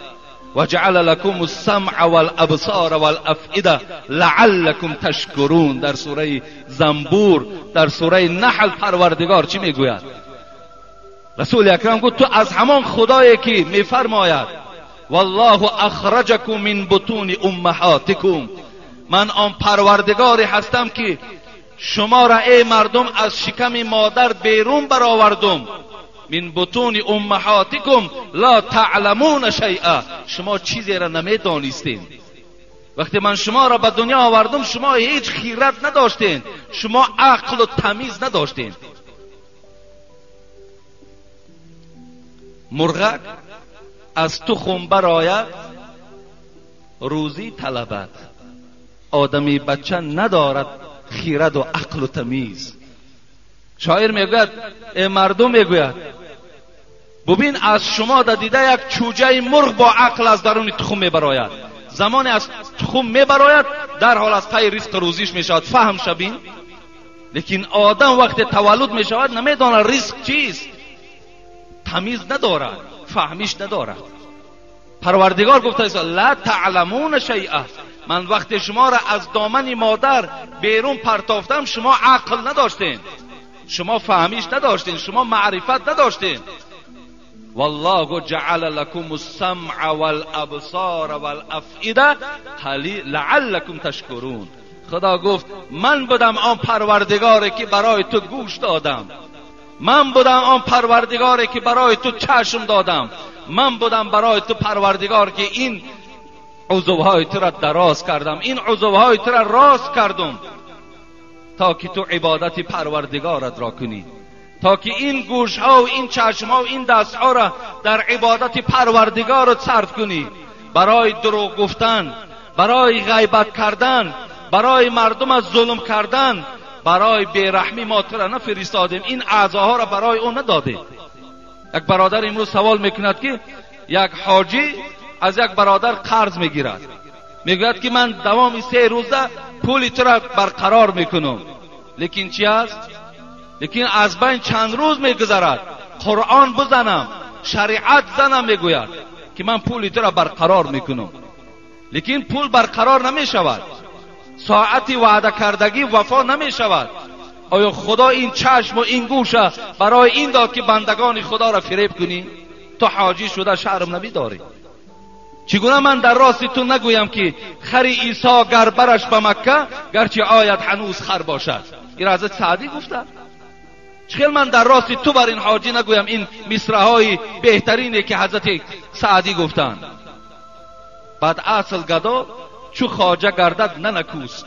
وجعل لكم السمع والابصار والافئده لعلکم تشکرون. در سوره زنبور، در سوره نحل پروردگار چی میگوید؟ رسول اکرم گفت تو از همان خدایی که میفرماید والله اخرجکم من بطون امهاتکم، من آن پروردگاری هستم که شما را ای مردم از شکم مادر بیرون برآوردم. من بطون امهاتکم لا تعلمون شیئا، شما چیزی را نمیدانستین. وقتی من شما را به دنیا آوردم شما هیچ خیرت نداشتین، شما عقل و تمیز نداشتین. مرغک از تخم برآید روزی طلبد، آدمی بچه ندارد خیرد و عقل و تمیز. شاعر میگوید ای مردم، میگوید ببین از شما در دیده یک چوجه مرغ با عقل از درون تخم میبراید. زمانی از تخم میبراید در حال از پی رزق روزیش میشود، فهم شبین. لیکن آدم وقت تولد میشود نمیداند رزق چیست، تمیز ندارد، فهمیش ندارد. پروردگار گفته است لا تعلمون شیئا، من وقت شما را از دامن مادر بیرون پرتافتم شما عقل نداشتین، شما فهمیش نداشتین، شما معرفت نداشتین. والله جعل لكم السمع والابصار والافئده لعلكم تشکرون. خدا گفت من بودم آن پروردگاری که برای تو گوش دادم، من بودم آن پروردگاری که برای تو چشم دادم، من بودم برای تو پروردگار که این عضوهای تو را دراز کردم، این عضوهای تو را راست کردم تا که تو عبادت پروردگارت را کنی، تا که این گوشها و این چشمها و این دستها را در عبادت پروردگارت صرف کنی. برای دروغ گفتن، برای غیبت کردن، برای مردم از ظلم کردن، برای بیرحمی ما تو را نفرستادیم، این اعضاها را برای او ندادیم. یک برادر امروز سوال میکند که یک حاجی از یک برادر قرض میگیرد، میگوید که من دوام 3 روزه پول تو را برقرار میکنم، لیکن چی است؟ لیکن از بین چند روز میگذرد، قرآن بزنم، شریعت زنم، میگوید که من پول تو را برقرار میکنم، لیکن پول برقرار نمیشود، ساعتی وعده کردگی وفا نمیشود. آیا خدا این چشم و این گوش برای این داد که بندگان خدا را فریب کنی؟ تو حاجی شده شرم نمیداری. چگونه من در راست تو نگویم که خری عیسی گر برش به مکه گرچه آید هنوز خر باشد؟ این حضرت سعدی گفته. چخیل من در راست تو بر این حاجی نگویم این مصرع های بهترینه که حضرت سعدی گفتند. بعد اصل گدا چو خواجه گردد ننکوست،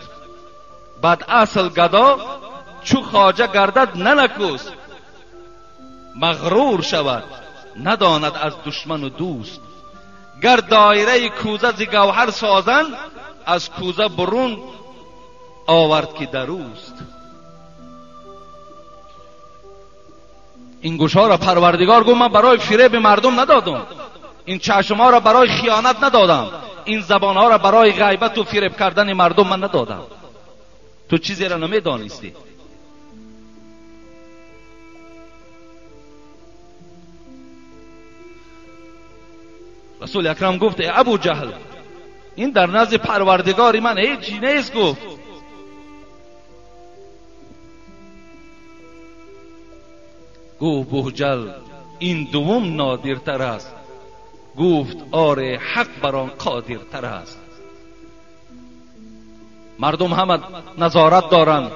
بعد اصل گدا چو خواجه گردد ننکوست، مغرور شود نداند از دشمن و دوست. گر دایره کوزه ز گوهر سازند، از کوزه برون آورد که دروست. این گوشها را پروردگار گفت من برای فریب مردم ندادم، این چشمها را برای خیانت ندادم، این زبانها را برای غیبت و فریب کردن مردم من ندادم. تو چیزی را نمیدانستی. رسول اکرم گفت ای ابو جهل، این در نزد پروردگار من هیچی نیست. گفت گفت بوجهل این دوم نادرتر است. گفت آره حق بر آن قادرتر است. مردم همه نظارت دارند،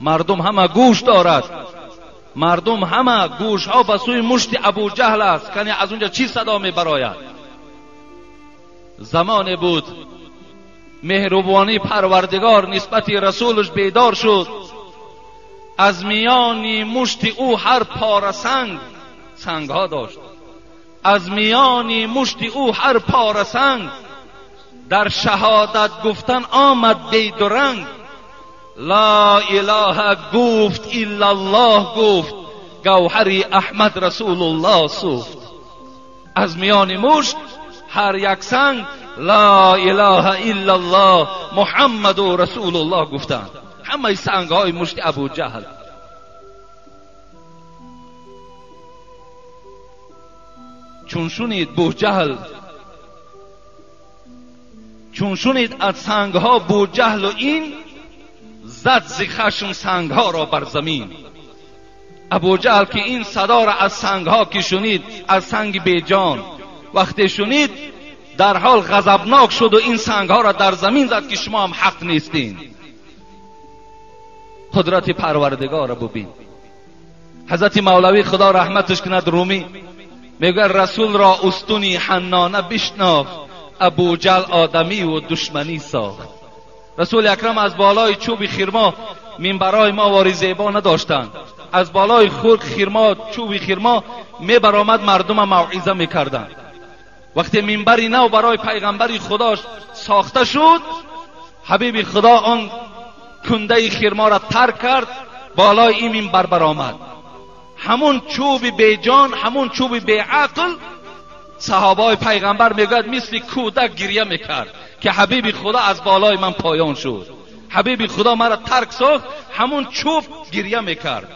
مردم همه گوش دارد، مردم همه گوش ها به سوی مشت ابو جهل است که از اونجا چی صدا می براید. زمان بود مهربانی پروردگار نسبت رسولش بیدار شد، از میان مشت او هر پاره سنگ، سنگ ها داشت، از میان مشت او هر پاره سنگ، در شهادت گفتن آمد بیدرنگ. لا اله گفت الا الله گفت، گوهری احمد رسول الله سوخت. از میان مشت هر یک سنگ لا اله الا الله محمد رسول الله گفتند. همه سنگ های مشت ابو جهل. چون شنید بوجهل، چون شنید از سنگ ها بوجهل و این، زد ز خشم سنگ ها را بر زمین. ابو جهل که این صدا را از سنگ ها که شنید، از سنگ بیجان وقتی شنید، در حال غضبناک شد و این سنگ ها را در زمین زد که شما هم حق نیستین. قدرت پروردگار را ببین. حضرت مولوی خدا رحمتش کند رومی میگه رسول را استونی حنانه بشناخت، ابو جهل آدمی و دشمنی ساخت. رسول اکرم از بالای چوب خرما، منبرای ما واری زیبا نداشتند، از بالای خود خرما، چوب خرما میبرآمد مردم موعظه میکردند. وقتی منبری نو برای پیغمبر خدا ساخته شد، حبیب خدا آن کنده خرما را ترک کرد، بالای این منبر برآمد. همون چوب بیجان، همون چوب بیعقل، صحابای پیغمبر میگوید مثل کودک گریه میکرد که حبیب خدا از بالای من پایان شد، حبیب خدا مرا ترک ساخت. همون چوب گریه میکرد.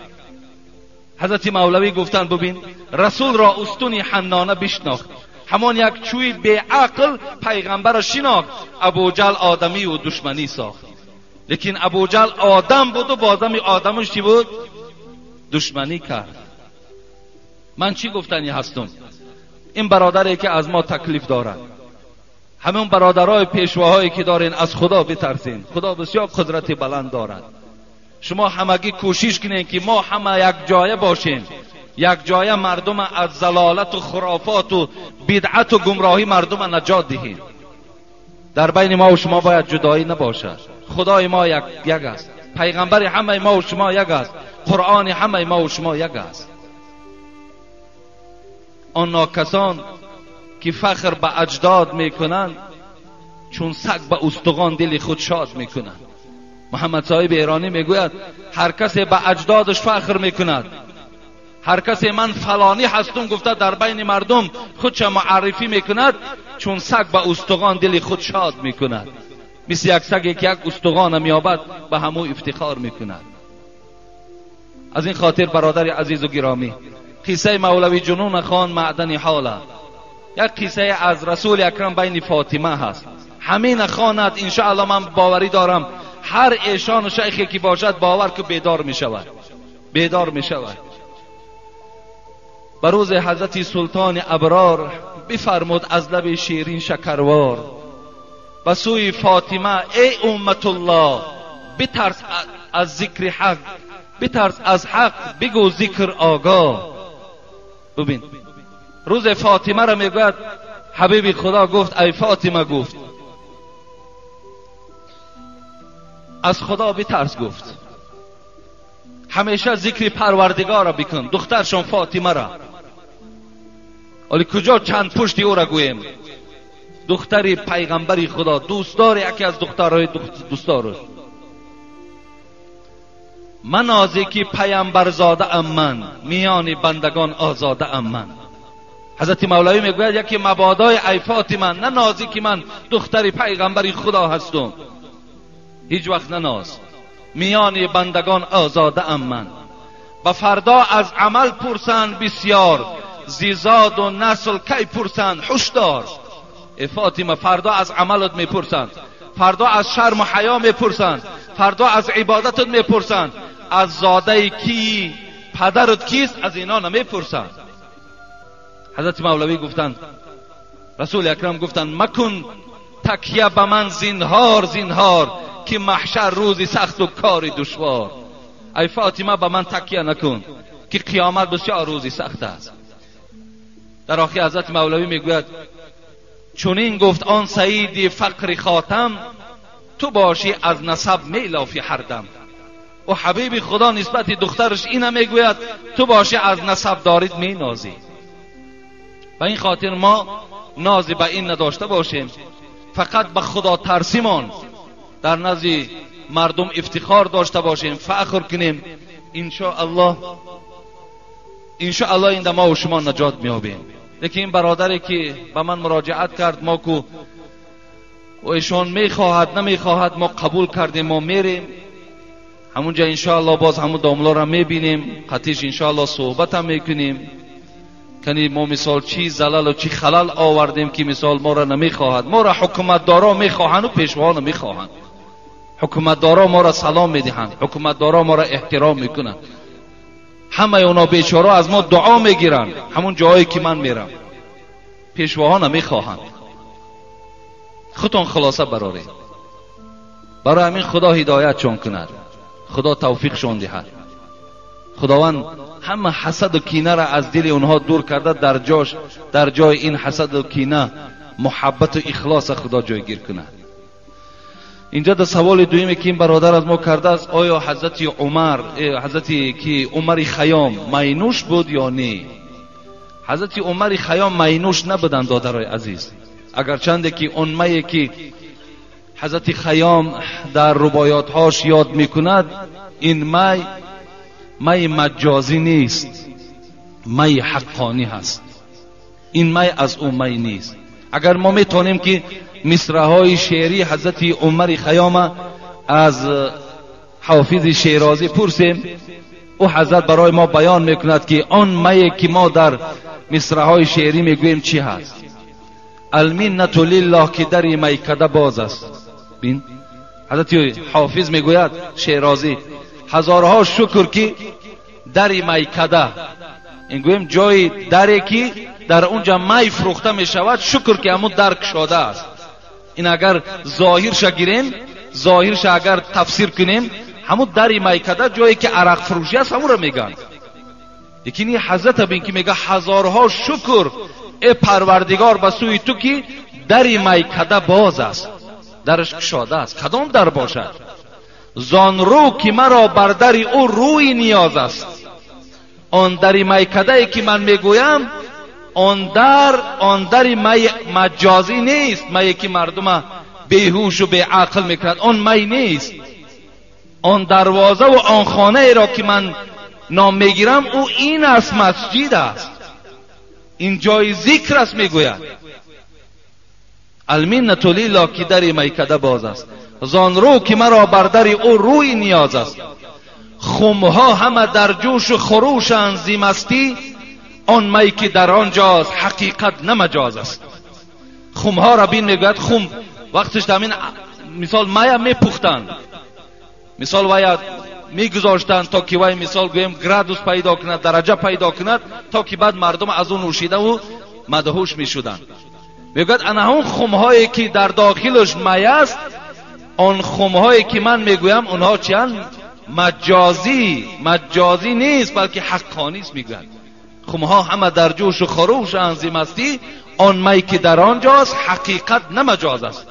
حضرت مولوی گفتند ببین رسول را استونی حنانه بشناخت، همون یک چوی بیعقل پیغمبر را شناخت، ابو جهل آدمی و دشمنی ساخت. لیکن ابو جهل آدم بود و بازم آدمش چی بود؟ دشمنی کرد. من چی گفتنی هستم؟ این برادری که از ما تکلیف دارد، همون برادرای پیشواهایی که دارین، از خدا بترسین. خدا بسیار قدرت بلند دارد. شما همگی کوشش کنین که ما همه یک جایه باشیم، یک جایه مردم از ضلالت و خرافات و بدعت و گمراهی مردم نجات دهیم. در بین ما و شما باید جدایی نباشد. خدای ما یک است، پیغمبر همه ما و شما یک است، قرآن همه ما و شما یک است. آن ناکسان که فخر به اجداد میکنند، چون سگ به استخوان دل خود شاد میکنند. محمد صاحب ایرانی میگوید هر کسی به اجدادش فخر میکند، هر کسی من فلانی هستم گفته در بین مردم خودش معرفی میکند، چون سگ به استخوان دل خود شاد میکند. مثل یک سگی که یک استخوان میابد به همو افتخار میکند. از این خاطر برادر عزیز و گرامی، قصه مولوی جنون خان معدن حاله، یک قصه از رسول اکرم بین فاطمه هست. همین خواند انشاءالله، من باوری دارم هر ایشان و شیخی که باشد باور که بیدار می شود، بیدار می شود. به روز حضرت سلطان ابرار بفرمود از لب شیرین شکروار به سوی فاطمه ای امت الله، بترس از ذکر حق، بترس از حق بگو ذکر آگاه. ببین روز فاطمه را میگوید حبیب خدا گفت ای فاطمه، گفت از خدا بترس، گفت همیشه ذکر پروردگار را بکن. دخترشان فاطمه را، ولی کجا چند پشتی او را گوییم، دختر پیغمبر خدا، دوستدار یکی از دخترهای دوستدارش. من آزی که پیامبر زاده ام من، میان بندگان آزاده ام من. حضرت مولوی میگوید یکی مبادای ای فاطمه، نه نازی که من دختر پیغمبر خدا هستم، هیچ وقت نه ناز، میان بندگان آزاده ام من. و فردا از عمل پرسند بسیار، زیزاد و نسل کی پرسند هشدار. ای فاطمه فردا از عملت میپرسند، فردا از شرم و حیا میپرسند، فردا از عبادتت میپرسند، از زاده کی، پدرت کیست، از اینا نمیپرسند. حضرت مولوی گفتند، رسول اکرم گفتند مکن تکیه به من زینهار زینهار، که محشر روزی سخت و کاری دشوار. ای فاطمه به من تکیه نکن که قیامت بسیار روزی سخت است. در آخر حضرت مولوی میگوید چنین گفت آن سعید فقر خاتم، تو باشی از نسب میلافی هر دم. و حبیب خدا نسبت دخترش اینه میگوید تو باشی از نسب دارید مینازی. و این خاطر ما نازی به این نداشته باشیم، فقط به خدا ترسیمان در نزد مردم افتخار داشته باشیم، فخر کنیم. انشاءالله انشاءالله این ما و شما نجات میابیم. لیکن این برادری که به من مراجعت کرد، ما کو و ایشان میخواهد نمیخواهد، ما قبول کردیم، ما میریم همونجا انشاءالله باز همون داملا را میبینیم، قطیش انشاءالله صحبت هم میکنیم. کنی ما مثال چی زلل و چی خلل آوردیم که مثال ما را نمیخواهد. ما را حکومتدارا میخواهند و پیشوا نمیخواهند. حکومتدارا ما را سلام میدهند، حکومتدارا ما را احترام میکنند، همه اونا بیچاره از ما دعا میگیرند. همون جایی که من میرم پیشواها نمیخواهند. خودتون خلاصه برارید. برای همین خدا هدایتشون کند، خدا توفیقشون دهد. خداوند همه حسد و کینه را از دل اونها دور کرده، در جاش، در جای این حسد و کینه محبت و اخلاص خدا جایگیر کند. اینجا در سوال دویمی که این برادر از ما کرده است، آیا حضرت عمر، حضرت که عمر خیام مینوش بود یا نه؟ حضرت عمر خیام مینوش نبودند دادرای عزیز، اگرچنده که اون می که حضرت خیام در رباعیاتهاش یاد میکند، این می می مجازی نیست، می حقانی هست. این می از اون می نیست. اگر ما میتونیم که مصرع‌های شعری حضرت عمر خیام از حافظ شیرازی پرسیم، او حضرت برای ما بیان میکند که آن می که ما در مصرع‌های شعری میگوییم چی هست. المنت لله که در میکده باز است. بین حضرت حافظ میگوید شیرازی، هزارها شکر که در میکده، این گویم جای دری که در اونجا می فروخته میشود، شکر که همون در کشاده است. این اگر ظاهرش گیریم، ظاهرش اگر تفسیر کنیم، همون در میکده جایی که عرق فروشی است همون رو میگن. لیکن این حضرت بین که میگه هزارها شکر ای پروردگار به سوی تو که در میکده باز است، درش کشاده است. کدام در باشد؟ زان رو که مرا بر در او روی نیاز است. آن در میکده که من میگویم، آن در، آن در می مجازی نیست، می که مردم بیهوش و بیعقل میکند، آن می نیست. آن دروازه و آن خانه را که من نام میگیرم، او این است، مسجد است، این جای ذکر است. میگوید المنت لله که در میکده باز است، زان رو که مرا بر در او روی نیاز است. خمها همه در جوش و خروشند زی مستی، آن می که در آنجاست حقیقت نه مجاز است. خمها را بین میگوید، خم وقتش در این مثال می میپختند، Мисол вая мегузоштанд то ки вай мисол гӯем градус пайдо кунад, дараҷа пайдо кунад, то ки баъд мардум аз он нӯшидаву мадҳуш мешуданд. Мегӯяд ана ҳамон хумҳое ки дар дохилаш май аст, он хумҳое ки ман мегӯям онҳо чиянд? Маҷозӣ, маҷозӣ нест, балки ҳаққонист. Мегӯяд хумҳо ҳама дар ҷӯшу хурӯшанд зи мастӣ, он май ки дар он ҷост ҳақиқат на маҷоз аст.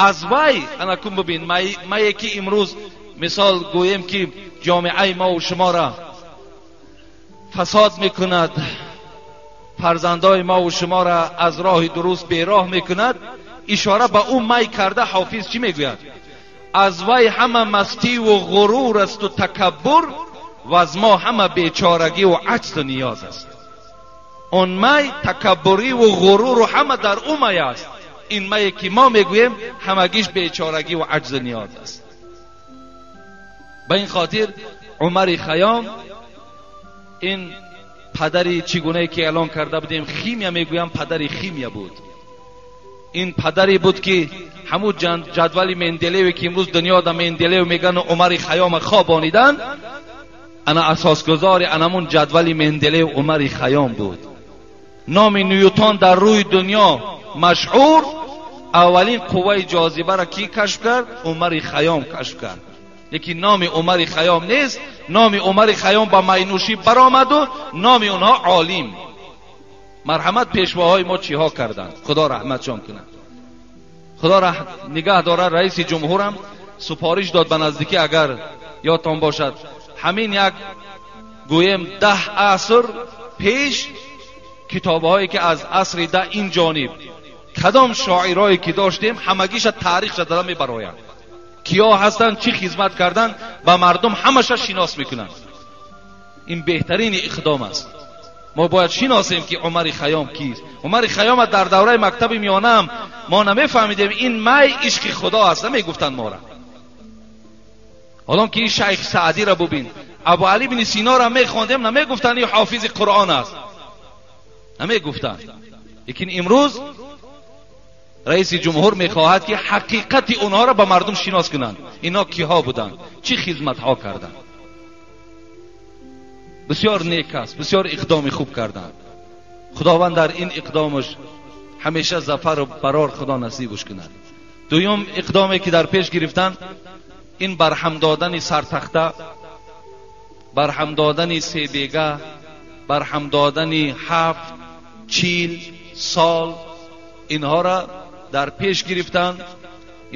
Аз вай ана кун бибин, мае ки имрӯз мисол гӯем ки ҷомеаи мо ва шуморо фасод мекунад, фарзандои мо ва шуморо аз роҳи дуруст бероҳ мекунад, ишора ба ӯ май карда ҳофиз чӣ мегӯяд? Аз вай ҳама мастиву ғурур асту такаббур, ва аз мо ҳама бечорагиву аҷзу ниёз аст. Он май такаббуриву ғуруру ҳама дар ӯ май аст. Ин мае ки мо мегӯем ҳамагиш бечорагиву аҷзу ниёз аст. Ба ин хотир Умари Хайём ин падари чӣ гунае ки эълон карда будем химия мегӯям, падари химия буд. Ин падаре буд ки ҳамун ҷадвали Менделееве ки имрӯз дунё да Менделеев мегӯянд Умари Хайёма хобонидан, ана асосгузори анамун ҷадвали Менделеев Умари Хайём буд. Номи Ньютон дар рӯи дунё машҳур, аввалин қувваи ҷозибаро кӣ кашф кард? Умари Хайём кашф кард. Лекин номи Умари Хайём нест, номи Умари Хайём ба майнӯшӣ баромаду номи онҳо олим. Марҳамат, пешвоҳои мо чиҳо карданд? Худо раҳматшон кунад, Худо нигаҳ дорад. Раиси ҷумҳурам супориш дод ба наздикӣ, агар ёдтон бошад, ҳамин як гӯем 10 аср пеш китобҳое ки аз асри 10 ин ҷониб кадом шоирое ки доштем ҳамагиша таърихша дада мебароянд, киё ҳастанд, чӣ хизмат карданд, ба мардум ҳамаша шинос мекунанд. Ин беҳтарини иқдом аст. Мо бояд шиносем ки Умари Хайём кист. Умари Хайёма дар давраи мактаби миёнаам мо намефаҳмидем ин май ишқи Худо аст, намегуфтанд мора. Ҳолон ки ин Шайх Саъдиро бубин, Абу Али ибни Синоро мехондем, намегуфтанд ин ҳофизи Қуръон аст, намегуфтанд. Лекин имрӯз раиси ҷумҳур мехоҳад ки ҳақиқати онҳоро ба мардум шинос кунанд. Ино киҳо буданд, чӣ хизматҳо карданд. Бисёр нек аст, бисёр иқдоми хуб карданд. Худованд дар ин иқдомаш ҳамеша зафару барор Худо насибаш кунад. Дуюм иқдоме ки дар пеш гирифтанд ин барҳам додани сартахта, барҳам додани себега, барҳам додани 7, 40 сол, инҳоро дар пеш гирифтанд.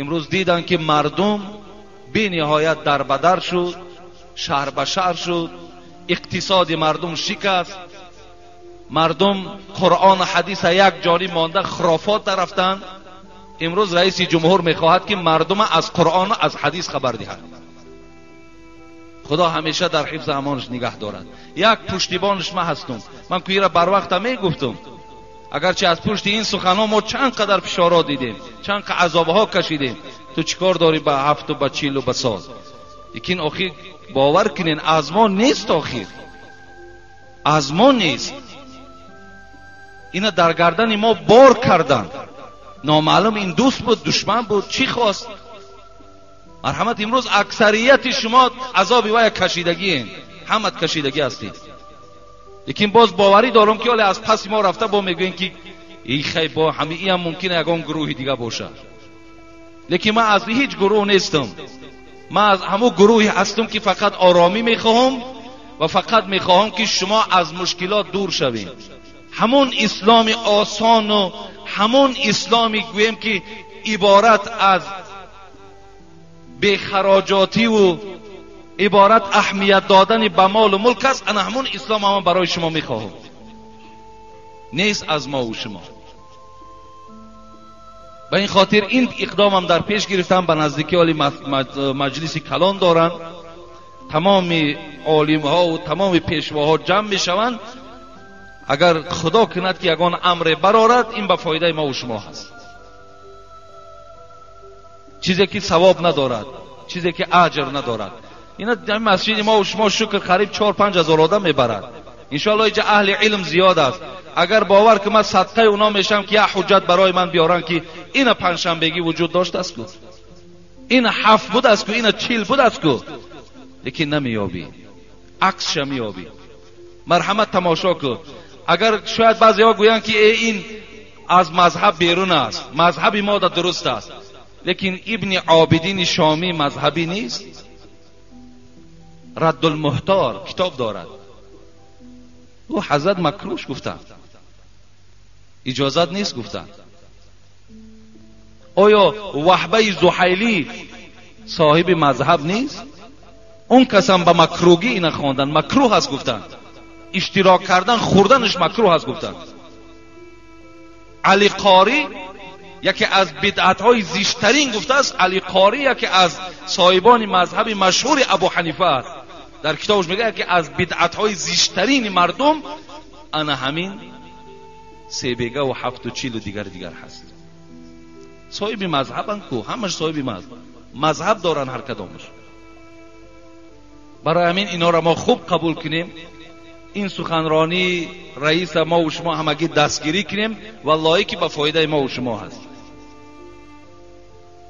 Имрӯз диданд ки мардум бениҳоят дарбадар шуд, шаҳр ба шаҳр шуд, иқтисоди мардум шикаст, мардум Қуръону ҳадиса як ҷониб монда хурофот дарафтанд. Имрӯз раиси ҷумҳур мехоҳад ки мардума аз Қуръону аз ҳадис хабар диҳад. Худо ҳамеша дар ҳифзи амонаш нигаҳ дорад. Як пуштибонаш ма ҳастум. Ман куира барвақта мегуфтум, агарчи аз пушти ин суханҳо мо чанд қадар фишорҳо дидем, чанд қадар азобҳо кашидем. Ту чӣ кор дорӣ ба 7 ба 40 ба сол? Лекин охир бовар кунен, аз мо нест, охир аз мо нест. Ина дар гардани мо бор карданд. Номаълум ин дӯст буд, душман буд, чӣ хост. Марҳамат, имрӯз аксарияти шумо азоби вая кашидагиен, ҳамат кашидагӣ ҳастед. Лекин боз боварӣ дорам ки ҳоле аз паси мо рафта бо мегӯем ки эй хай, бо ҳами иам мумкин ягон гурӯҳи дига бошад. Лекин ман аз ҳеҷ гурӯҳ нестам. Ман аз ҳамун гурӯҳе ҳастам ки фақат оромӣ мехоҳам ва фақат мехоҳам ки шумо аз мушкилот дур шавед. Ҳамун исломи осону ҳамун исломи гӯем ки иборат аз бехароҷотиву иборат аҳамият додани ба молу мулк аст, ана ҳамун ислом ҳамон барои шумо мехоҳам. Нест аз мову шумо. Ба ин хотир ин иқдомам дар пеш гирифтам. Ба наздикӣ оли маҷлиси калон доранд, тамоми олимҳову тамоми пешвоҳо ҷамъ мешаванд. Агар Худо кунад ки ягон амре барорад, ин ба фоидаи мову шумо ҳаст. Чизе ки савоб надорад, чизе ки аҷр надорад. Ина масҷиди мо шумо шукр қариб 4-5 ҳазор одам мебарад. Иншоаллоҳ инҷа аҳли илм зиёд аст. Агар бовар ки ман садқаи уно мешам ки як ҳуҷҷат барои ман биёранд ки ина панҷшанбегӣ вуҷуд доштааст ку, Ин 7 буд аз ку, ина 40 буд аз ку, лекин намеёбӣ, аксша меёбӣ. Марҳамат тамошо кун. Агар шояд баъзеҳо гӯянд ки ин аз мазҳаб берун аст, мазҳаби мо да дуруст аст, лекин ибни Обидини Шомӣ мазҳабӣ нест. Раддулмуҳтор китоб дорад, ӯ ҳазрат макрӯҳ гуфтанд, иҷозат нест гуфтанд. Оё Ваҳбаи Зуҳайлӣ соҳиби мазҳаб нест? Он касам ба макрӯҳӣ ина хондан, макрӯҳ аст гуфтанд. Иштирок кардан, хӯрданаш макрӯҳ аст гуфтанд. Али Қорӣ яке аз бидъатҳои зиштарин гуфтааст. Али Қорӣ яке аз соҳибони мазҳаби машҳури Абу Ҳанифа аст. Дар китобаш мегӯяд яке аз бидъатҳои зиштарини мардум ана ҳамин себега ва 7 ва 40 дигар дигар ҳаст. Соҳиби мазҳабанд ку, ҳамаш соҳиби мазҳаб доранд ҳар кадомаш. Барои ҳамин инҳоро мо хуб қабул кунем. Ин суханронии раиса мо ва шумо ҳамагӣ дастгирӣ кунем, валлоҳӣ ки ба фоидаи мо ва шумо ҳаст,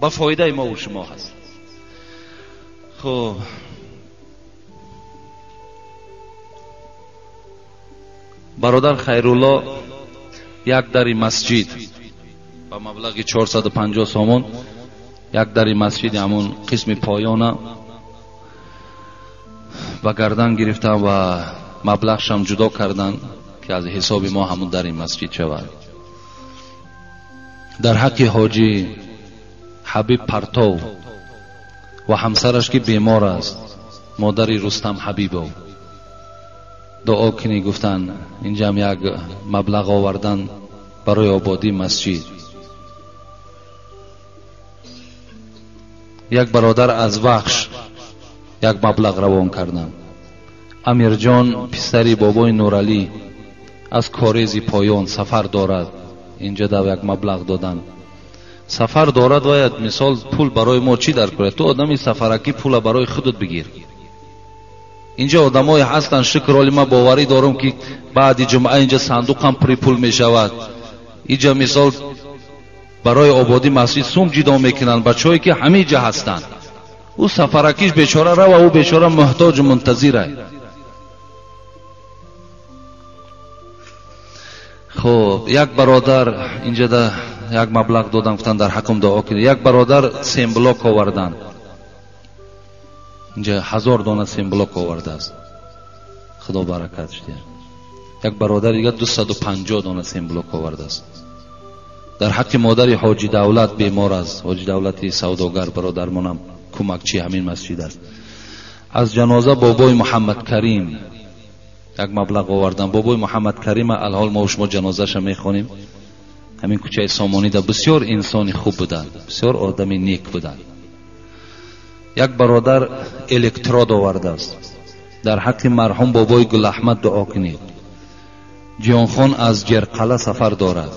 ба фоидаи мо ва шумо ҳаст. Хуб, бародар Хайрулло як дари масҷид ба маблағи 450 сомон, як дари масҷиди ҳамон қисми поёна ба гардан гирифтан ва маблағшам ҷудо кардан ки аз ҳисоби мо ҳамон дари масҷид шавад. Дар ҳаққи ҳоҷи Ҳабиб Партов ва ҳамсараш ки бемор аст, модари Рустам Ҳабибов, дуо кунӣ гуфтанд. Инҷам як маблағ овардан барои ободии масҷид. Як бародар аз Вахш як маблағ равон карданд. Амирҷон писари бобои Нуралӣ аз Корези поён сафар дорад, инҷа да як маблағ доданд. Сафар дорад бояд мисол пул барои мо чӣ дар кунад? Ту одами сафаракӣ пула барои худат бигир. Инҷа одамое ҳастанд, шукр оли ман боварӣ дорам ки баъди ҷумъа инҷа сандуқам пури пул мешавад. Инҷа мисол барои ободӣ масҷид сум ҷидо мекунанд бачаҳое ки ҳамиҷа ҳастанд. Ӯ сафаракиш бечора рава, ӯ бечора муҳтоҷу мунтазира. Хуб, як бародар инҷа да як маблағ додам, гуфтанд дар ҳаққам дуо кунед. Як бародар семблок оварданд, инҷа 1000 дона семблок овардааст, худо баракатш диҳад. Як бародар дигар 250 дона семблок овардааст. Дар ҳаққи модари ҳоҷи Давлат бемор аст, ҳоҷи Давлати савдогар бародармонам кӯмакчи ҳамин масҷид аст. Аз ҷаноза бобои Муҳаммадкарим як маблағ овардан. Бобои Муҳаммадкарима алҳол мо шумо ҷанозаша мехонем. Ҳамин кӯчаи Сомонида бисёр инсони хуб буданд, бисёр одами нек буданд. Як бародар электрод овардааст. Дар ҳаққи марҳум бобои Гулаҳмад дуо кунед. Ҷиёнхон аз Ҷерқала сафар дорад.